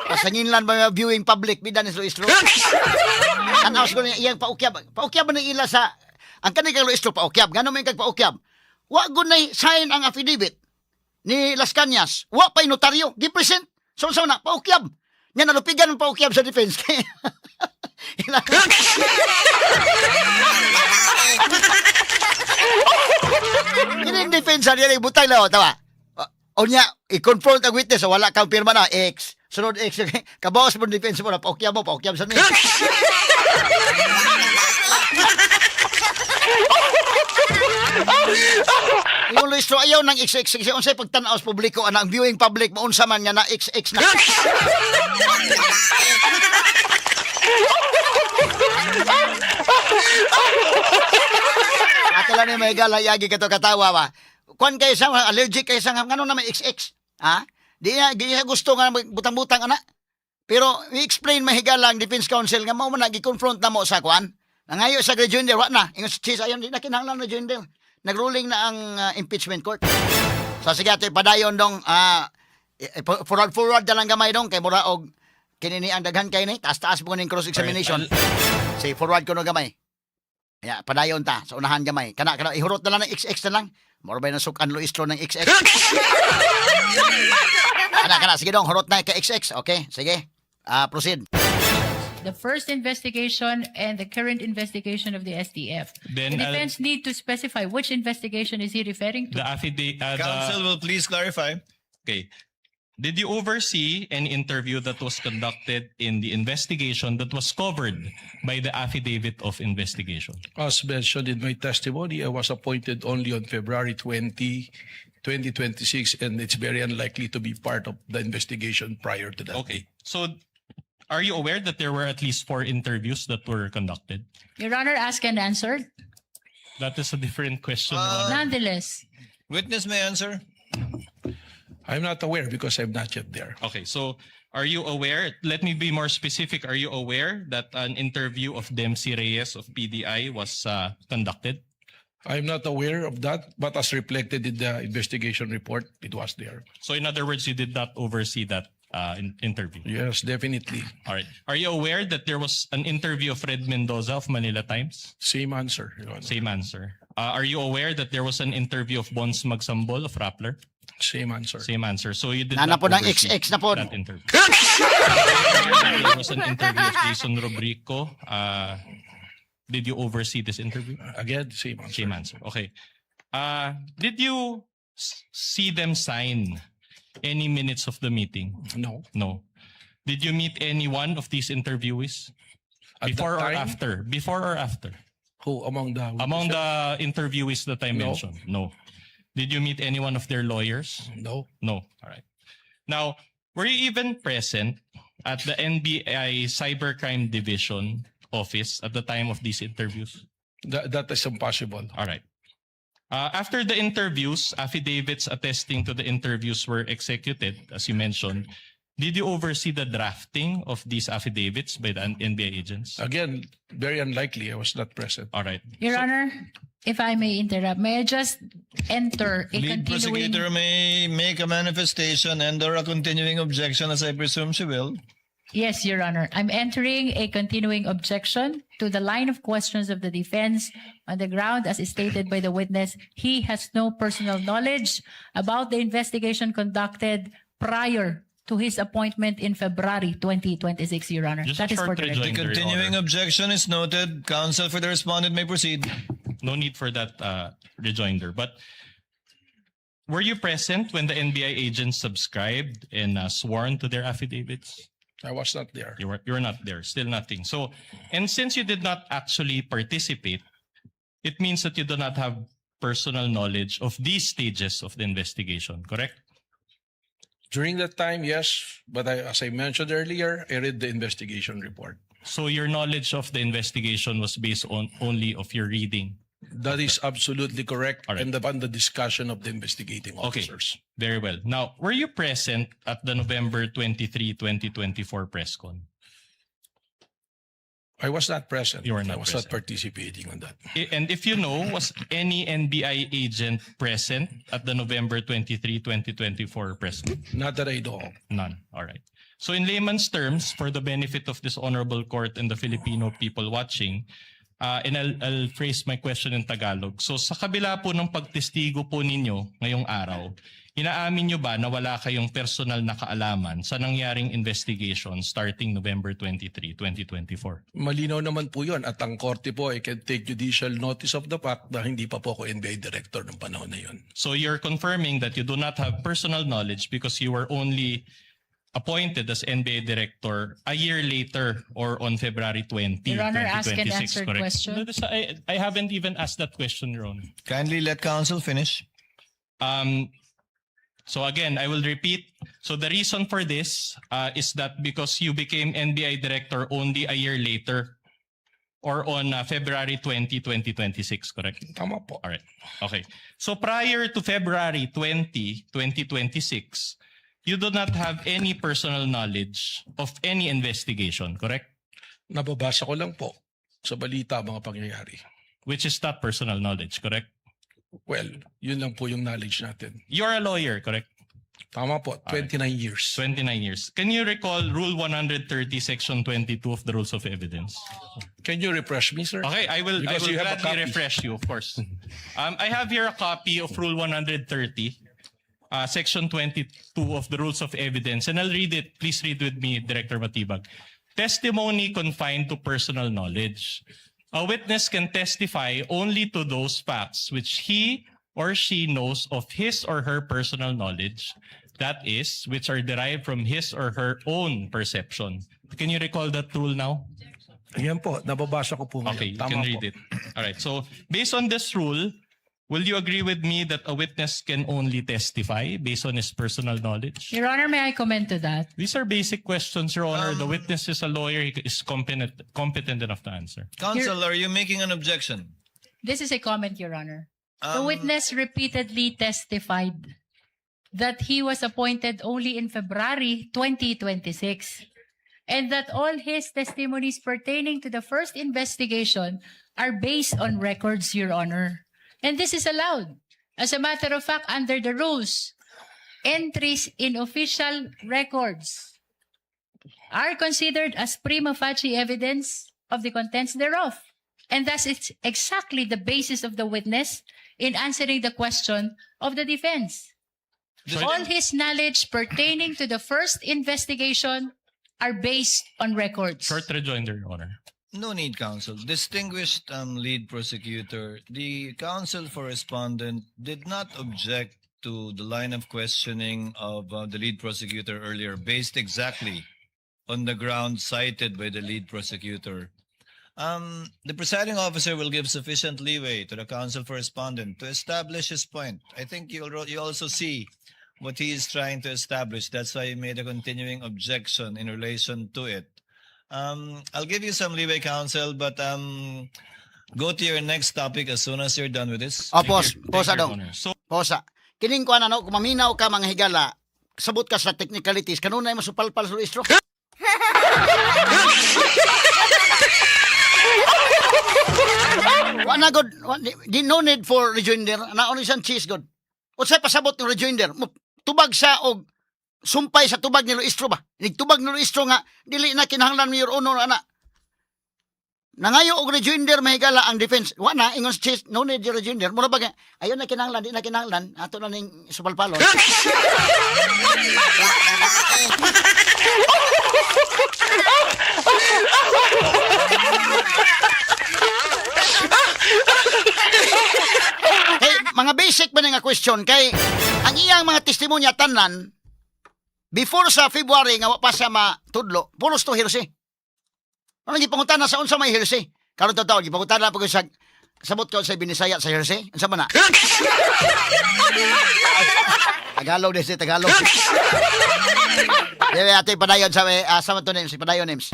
Pasangin lang ba mga viewing public, bida ni Luistro. Tanaw siguro niya iyang paukyab. Paukyab ba ni ila sa, ang kanig kang Luistro, paukyab. Gano'n may kag paukyab? Wa gunay sign ang affidavit ni Lascañas. Wa pa'y notaryo. Gi-present. So, so na, paukyab. Nga nalupigan ang paukyab sa defense. Kini defense niya butay lang tawa. O niya i-confront ang witness, so wala kang pirma na X. Sunod X. Kabawas mo defense mo na paukyab mo, paukyab sa niya. Yung Luistro ayaw ng XX kasi unsay pagtan-aw sa publiko ana ang viewing public maunsa man nga na XX na. Ato lang ni may galayagi kato katawa ba. Kuan kay sa allergic kay sa ngano na may XX. Ha? Di niya gusto nga butang-butang ana. Pero i-explain mahigala ang defense counsel nga mao man na gi-confront na mo sa kuan. Nangayo sa rejoinder wa na. Ingon si Chis ayon di na kinahanglan rejoinder. Nagruling na ang impeachment court. So sige ato padayon dong forward forward na lang gamay dong kay mura og kini ni ang daghan kay ni taas-taas mo ning cross examination. Sige, forward ko no gamay. Ya, padayon ta sa unahan gamay. Kana kana ihurot na lang ng XX na lang. Mura ba ng sukan Luistro ng XX? Kana kana sige dong hurot na kay XX. Okay, sige. Proceed. The first investigation and the current investigation of the SDF. Then, The defense need to specify which investigation is he referring to. The affidavit. Counsel will please clarify. Okay. Did you oversee an interview that was conducted in the investigation that was covered by the affidavit of investigation? As mentioned in my testimony, I was appointed only on February 20, 2026, and it's very unlikely to be part of the investigation prior to that. Okay. So are you aware that there were at least four interviews that were conducted? Your Honor, ask and answer. That is a different question, Your Honor. Nonetheless, Witness may answer. I'm not aware because I'm not yet there. Okay, so are you aware? Let me be more specific. Are you aware that an interview of Dempsey Reyes of PDI was conducted? I'm not aware of that, but as reflected in the investigation report, it was there. So in other words, you did not oversee that interview. Yes, definitely. All right. Are you aware that there was an interview of Red Mendoza of Manila Times? Same answer, Your Honor. Same answer. Are you aware that there was an interview of Bons Magsambol of Rappler? Same answer. Same answer. So you did Nana not po ng oversee XX na po. that interview. There was an interview of Jason Robrico. Did you oversee this interview? Again, same answer. Same answer. Okay. Did you see them sign any minutes of the meeting? No. No. Did you meet any one of these interviewees? At Before that or time, after? Before or after? Who among the Among the interviewees that I No. mentioned? No. Did you meet any one of their lawyers? No. No. All right. Now, were you even present at the NBI Cybercrime Division office at the time of these interviews? That is impossible. All right. After the interviews, affidavits attesting to the interviews were executed, as you mentioned. Did you oversee the drafting of these affidavits by the NBI agents? Again, very unlikely. I was not present. All right. Your Honor, if I may interrupt, may I just enter a Lead continuing prosecutor may make a manifestation and or a continuing objection, as I presume she will. Yes, Your Honor. I'm entering a continuing objection to the line of questions of the defense on the ground as stated by the witness. He has no personal knowledge about the investigation conducted prior to his appointment in February 2026, Your Honor. Just That a is for short the record. The rejoinder, Your continuing Honor. objection is noted. Counsel for the respondent may proceed. No need for that rejoinder. But were you present when the NBI agents subscribed and sworn to their affidavits? I was not there. You were not there. Still nothing. So, and since you did not actually participate, it means that you do not have personal knowledge of these stages of the investigation, correct? During that time, yes, but as I mentioned earlier, I read the investigation report. So your knowledge of the investigation was based on only of your reading. That is absolutely correct, All right. and upon the discussion of the investigating Okay. officers. Very well. Now, were you present at the November 23, 2024 press con? I was not present. You were not I was not present. participating on that. And if you know, was any NBI agent present at the November 23, 2024 press con? Not that I know of. None. All right. So in layman's terms, for the benefit of this honorable court and the Filipino people watching, and I'll phrase my question in Tagalog. So sa kabila po ng pagtestigo po ninyo ngayong araw, inaamin nyo ba na wala kayong personal na kaalaman sa nangyaring investigation starting November 23, 2024? Malinaw naman po yun, at ang korte po ay can take judicial notice of the fact na hindi pa po ako NBI director ng panahon na yun. So you're confirming that you do not have personal knowledge because you were only appointed as NBI director a year later or on February 20, Your Honor, ask and 2026, answer correct? question. No, I haven't even asked that question, Your Honor. Kindly let counsel finish. So again, I will repeat. So the reason for this is that because you became NBI director only a year later or on February 20, 2026, correct? Tama po. All right. Okay. So prior to February 20, 2026, you do not have any personal knowledge of any investigation, correct? Nababasa ko lang po sa balita mga pangyayari. Which is not personal knowledge, correct? Well, yun lang po yung knowledge natin. You're a lawyer, correct? Tama po, 29 years. 29 years. Can you recall Rule 130, Section 22 of the Rules of Evidence? Can you refresh me, sir? Okay, I Because will you have a gladly copy. refresh you, of course. I have here a copy of Rule 130, Section 22 of the Rules of Evidence, and I'll read it. Please read with me, Director Matibag. Testimony confined to personal knowledge. A witness can testify only to those facts which he or she knows of his or her personal knowledge, that is, which are derived from his or her own perception. Can you recall that rule now? Ayan po, nababasa ko po ngayon. Okay, you Tama can po. read it. All right. So, based on this rule, will you agree with me that a witness can only testify based on his personal knowledge? Your Honor, may I comment to that? These are basic questions, Your Honor. The witness is a lawyer. He is competent enough to answer. Counsel, are you making an objection? This is a comment, Your Honor. The witness repeatedly testified that he was appointed only in February 2026 and that all his testimonies pertaining to the first investigation are based on records, Your Honor. And this is allowed. As a matter of fact, under the rules, entries in official records are considered as prima facie evidence of the contents thereof. And thus it's exactly the basis of the witness in answering the question of the defense. All his knowledge pertaining to the first investigation are based on records. Short rejoinder, Your Honor. No need, counsel. Distinguished lead prosecutor, the counsel for respondent did not object to the line of questioning of the lead prosecutor earlier, based exactly on the ground cited by the lead prosecutor. The presiding officer will give sufficient leeway to the counsel for respondent to establish his point. I think you also see what he is trying to establish. That's why he made a continuing objection in relation to it. I'll give you some leeway, counsel, but go to your next topic as soon as you're done with this. O, pause, Thank you, pause Your dong. Honor. So, Posa. Kining kuan ano, kung maminaw ka, mga higala, sabot ka sa technicalities, kanunay masupalpal sa Luistro. Wa na god, di, no need for rejoinder. Naon isang cheese god. Unsay pasabot ng rejoinder? Tubag sa og sumpay sa tubag ni Luistro ba? Nigtubag ni Luistro nga dili na kinahanglan, Your Honor, ana. Nangayo og rejoinder, mahigala, ang defense. Wa na ingon si Chase, no need rejoinder. Mura ba nga, ayon na kinahanglan, di na kinahanglan, ato na ning supalpalon. Kay mga basic ba na nga question kay ang iyang mga testimonya tanan before sa February nga wa pa siya matudlo, puros to hearsay. Ano gipangutana sa unsa may hearsay? Karon totoo gipangutana pa ko sa sabot ko sa Binisaya sa hearsay. Unsa man na? Tagalog din si Tagalog. Dili ate padayon sa sa to names, padayon names.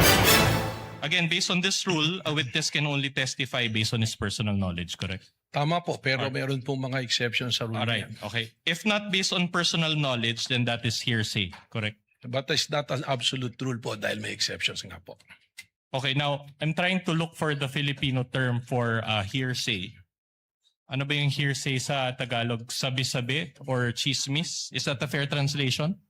Again, based on this rule, a witness can only testify based on his personal knowledge, correct? Tama po, pero meron pong mga exceptions sa rule All na right. yan. Okay. If not based on personal knowledge, then that is hearsay, correct? But it's not an absolute rule po dahil may exceptions nga po. Okay, now I'm trying to look for the Filipino term for hearsay. Ano ba yung hearsay sa Tagalog? Sabi-sabi or chismis? Is that a fair translation?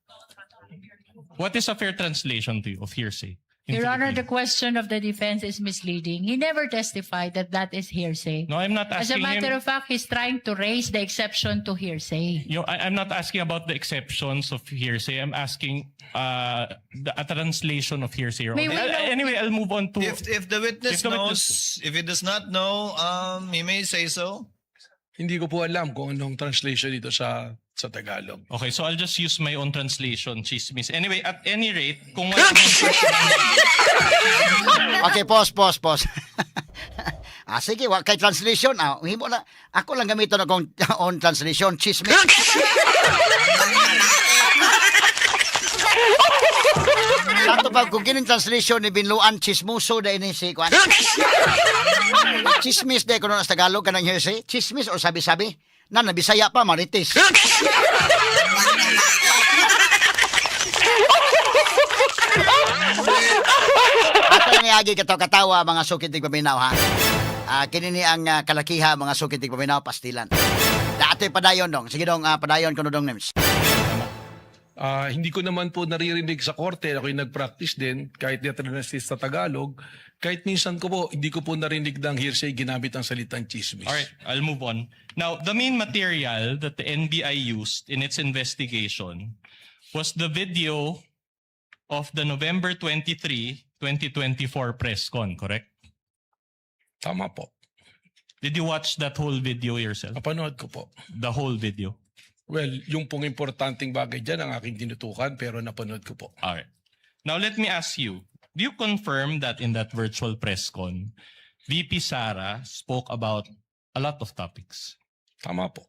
What is a fair translation to you of hearsay in Your Honor, the Filipino? question of the defense is misleading. He never testified that that is hearsay. No, I'm not As a asking matter him. of fact, he's trying to raise the exception to hearsay. I'm not asking about the exceptions of hearsay. I'm asking a translation of hearsay, Your May Honor. we know- Anyway, I'll move on to. If the witness If the knows, witness- if he does not know, he may say so. Hindi ko po alam kung anong translation dito sa Tagalog. Okay, so I'll just use my own translation, chismis. Anyway, at any rate, kung wala kang personal Okay, pause, pause, pause. Sige, wa kay translation. Himo na ako lang gamiton akong own translation, chismis. Sato pa kung kining translation ni Binluan, chismoso da ini si kuan. Chismis de kuno sa Tagalog kanang hearsay, chismis or sabi-sabi. Na nabisaya pa marites. Ato ni agi kato katawa, mga sukit tig paminaw, ha. Kini ni ang kalakiha, mga sukit tig paminaw, pastilan. Dati padayon dong. Sige dong, padayon kuno dong names. Hindi ko naman po naririnig sa korte, ako'y nag-practice din, kahit di translate sa Tagalog, kahit minsan ko po, hindi ko po narinig ng hearsay ginamit ang salitang chismis. All right, I'll move on. Now, the main material that the NBI used in its investigation was the video of the November 23, 2024 press con, correct? Tama po. Did you watch that whole video yourself? Napanood ko po. The whole video. Well, yung pong importanteng bagay dyan ang aking tinutukan pero napanood ko po. All right. Now, let me ask you, do you confirm that in that virtual press con, VP Sara spoke about a lot of topics? Tama po.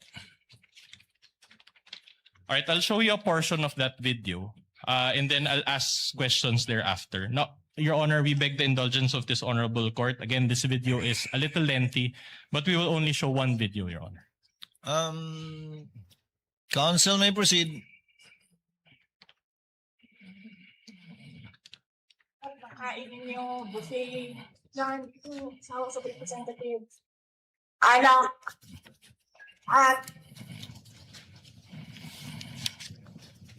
All right, I'll show you a portion of that video, and then I'll ask questions thereafter. Now, Your Honor, we beg the indulgence of this honorable court. Again, this video is a little lengthy, but we will only show one video, Your Honor. Counsel may proceed. Nakain ninyo, buffet, dyan, ito, sa House of Representatives. Alak, at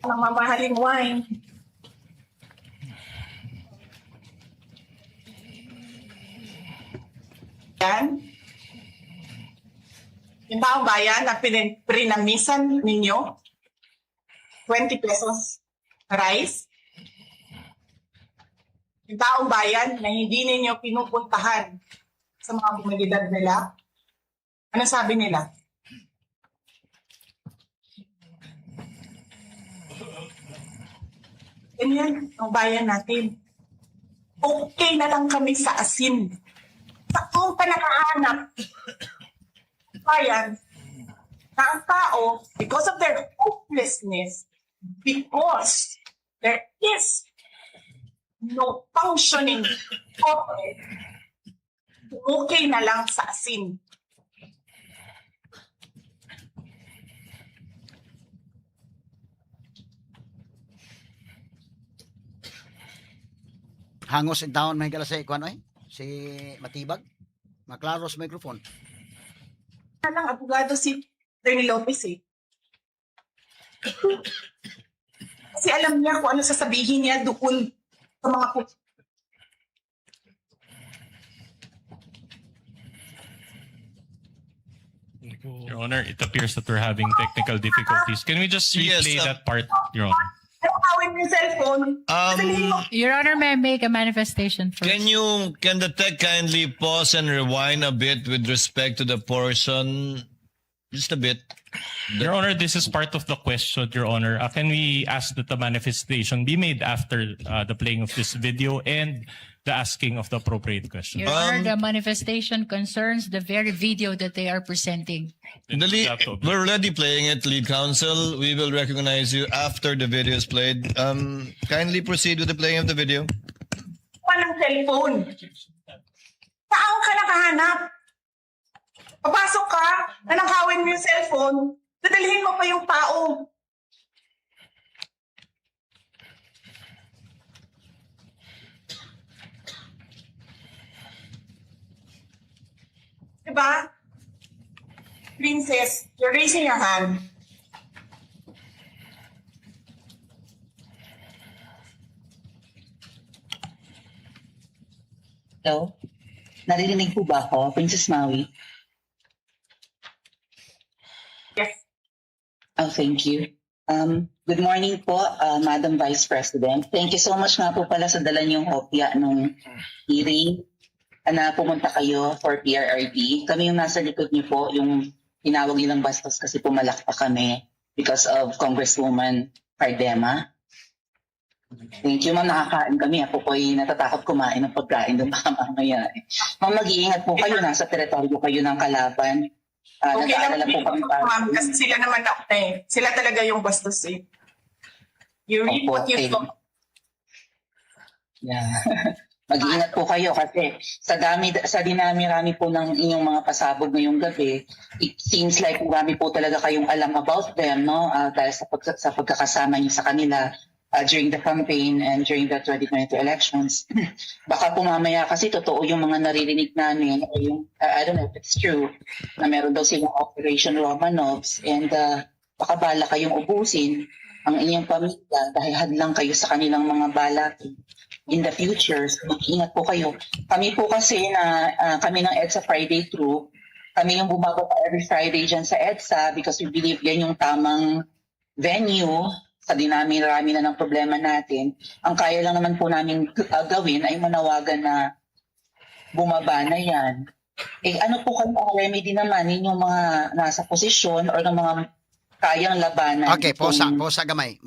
ng mamahaling wine. Yan. Yung taong bayan na prinamisan ninyo, 20 pesos rice, yung taong bayan na hindi ninyo pinupuntahan sa mga komunidad nila, ano sabi nila? Ganyan ang bayan natin. Okay na lang kami sa asin. Saan ka nakahanap? Bayan, na ang tao, because of their hopelessness, because there is no functioning corporate, okay na lang sa asin. Hangos intawon, mga higala, sa kuan oy. Si Matibag. Maklaro sa microphone. Na lang abogado si Attorney Lopez eh. Kasi alam niya kung ano sasabihin niya doon sa mga Your Honor, it appears that we're having technical difficulties. Can we just Yes, replay that part, Your Honor? Nanakawin mo yung cellphone. Sasabihin mo, Your Honor, may I make a manifestation first? Can the tech kindly pause and rewind a bit with respect to the portion, just a bit? Your Honor, this is part of the question, Your Honor. Can we ask that the manifestation be made after the playing of this video and the asking of the appropriate question? Your Honor, the manifestation concerns the very video that they are presenting. Then The we lead, have to we're already playing it, lead counsel. We will recognize you after the video is played. Kindly proceed with the playing of the video. Pa ng cellphone. Saan ka nakahanap? Papasok ka, nanakawin mo yung cellphone, dadalhin mo pa yung tao. Diba? Princess, you're raising your hand. Hello? Naririnig po ba ako, Princess Maui? Yes. Oh, thank you. Good morning po, Madam Vice President. Thank you so much nga po pala sa dala niyong hopya nung hearing na pumunta kayo for PRRD. Kami yung nasa likod niyo po, yung tinawag nilang bastos kasi pumalakpak kami because of Congresswoman Cardema. Thank you, ma'am. Nakakain kami. Ako po ay natatakot kumain ng pagkain doon baka mamaya eh. Ma'am, mag-iingat po kayo. Nasa teritoryo kayo ng kalaban. Okay lang nag-aalala po kami para ma'am, kasi sila naman ako eh. Sila talaga yung bastos eh. You read Opo, what you okay. thought. Yeah. Mag-iingat po kayo kasi sa dinami-rami po ng inyong mga pasabog ngayong gabi, it seems like marami po talaga kayong alam about them, no? Dahil sa pagkakasama niyo sa kanila during the campaign and during the 2022 elections. Baka po mamaya kasi totoo yung mga naririnig namin o yung, I don't know if it's true, na meron daw silang Operation Romanovs and baka bala kayong ubusin ang inyong pamilya dahil hadlang kayo sa kanilang mga balak in the future. So, mag-ingat po kayo. Kami po kasi na kami ng EDSA Friday Crew, kami yung bumababa every Friday dyan sa EDSA because we believe yan yung tamang venue sa dinami-rami na ng problema natin. Ang kaya lang naman po namin gawin ay manawagan na bumaba na yan. Eh ano po kayo ang remedy naman ninyong mga nasa posisyon or ng mga kayang labanan Okay, posa, itong posa gamay.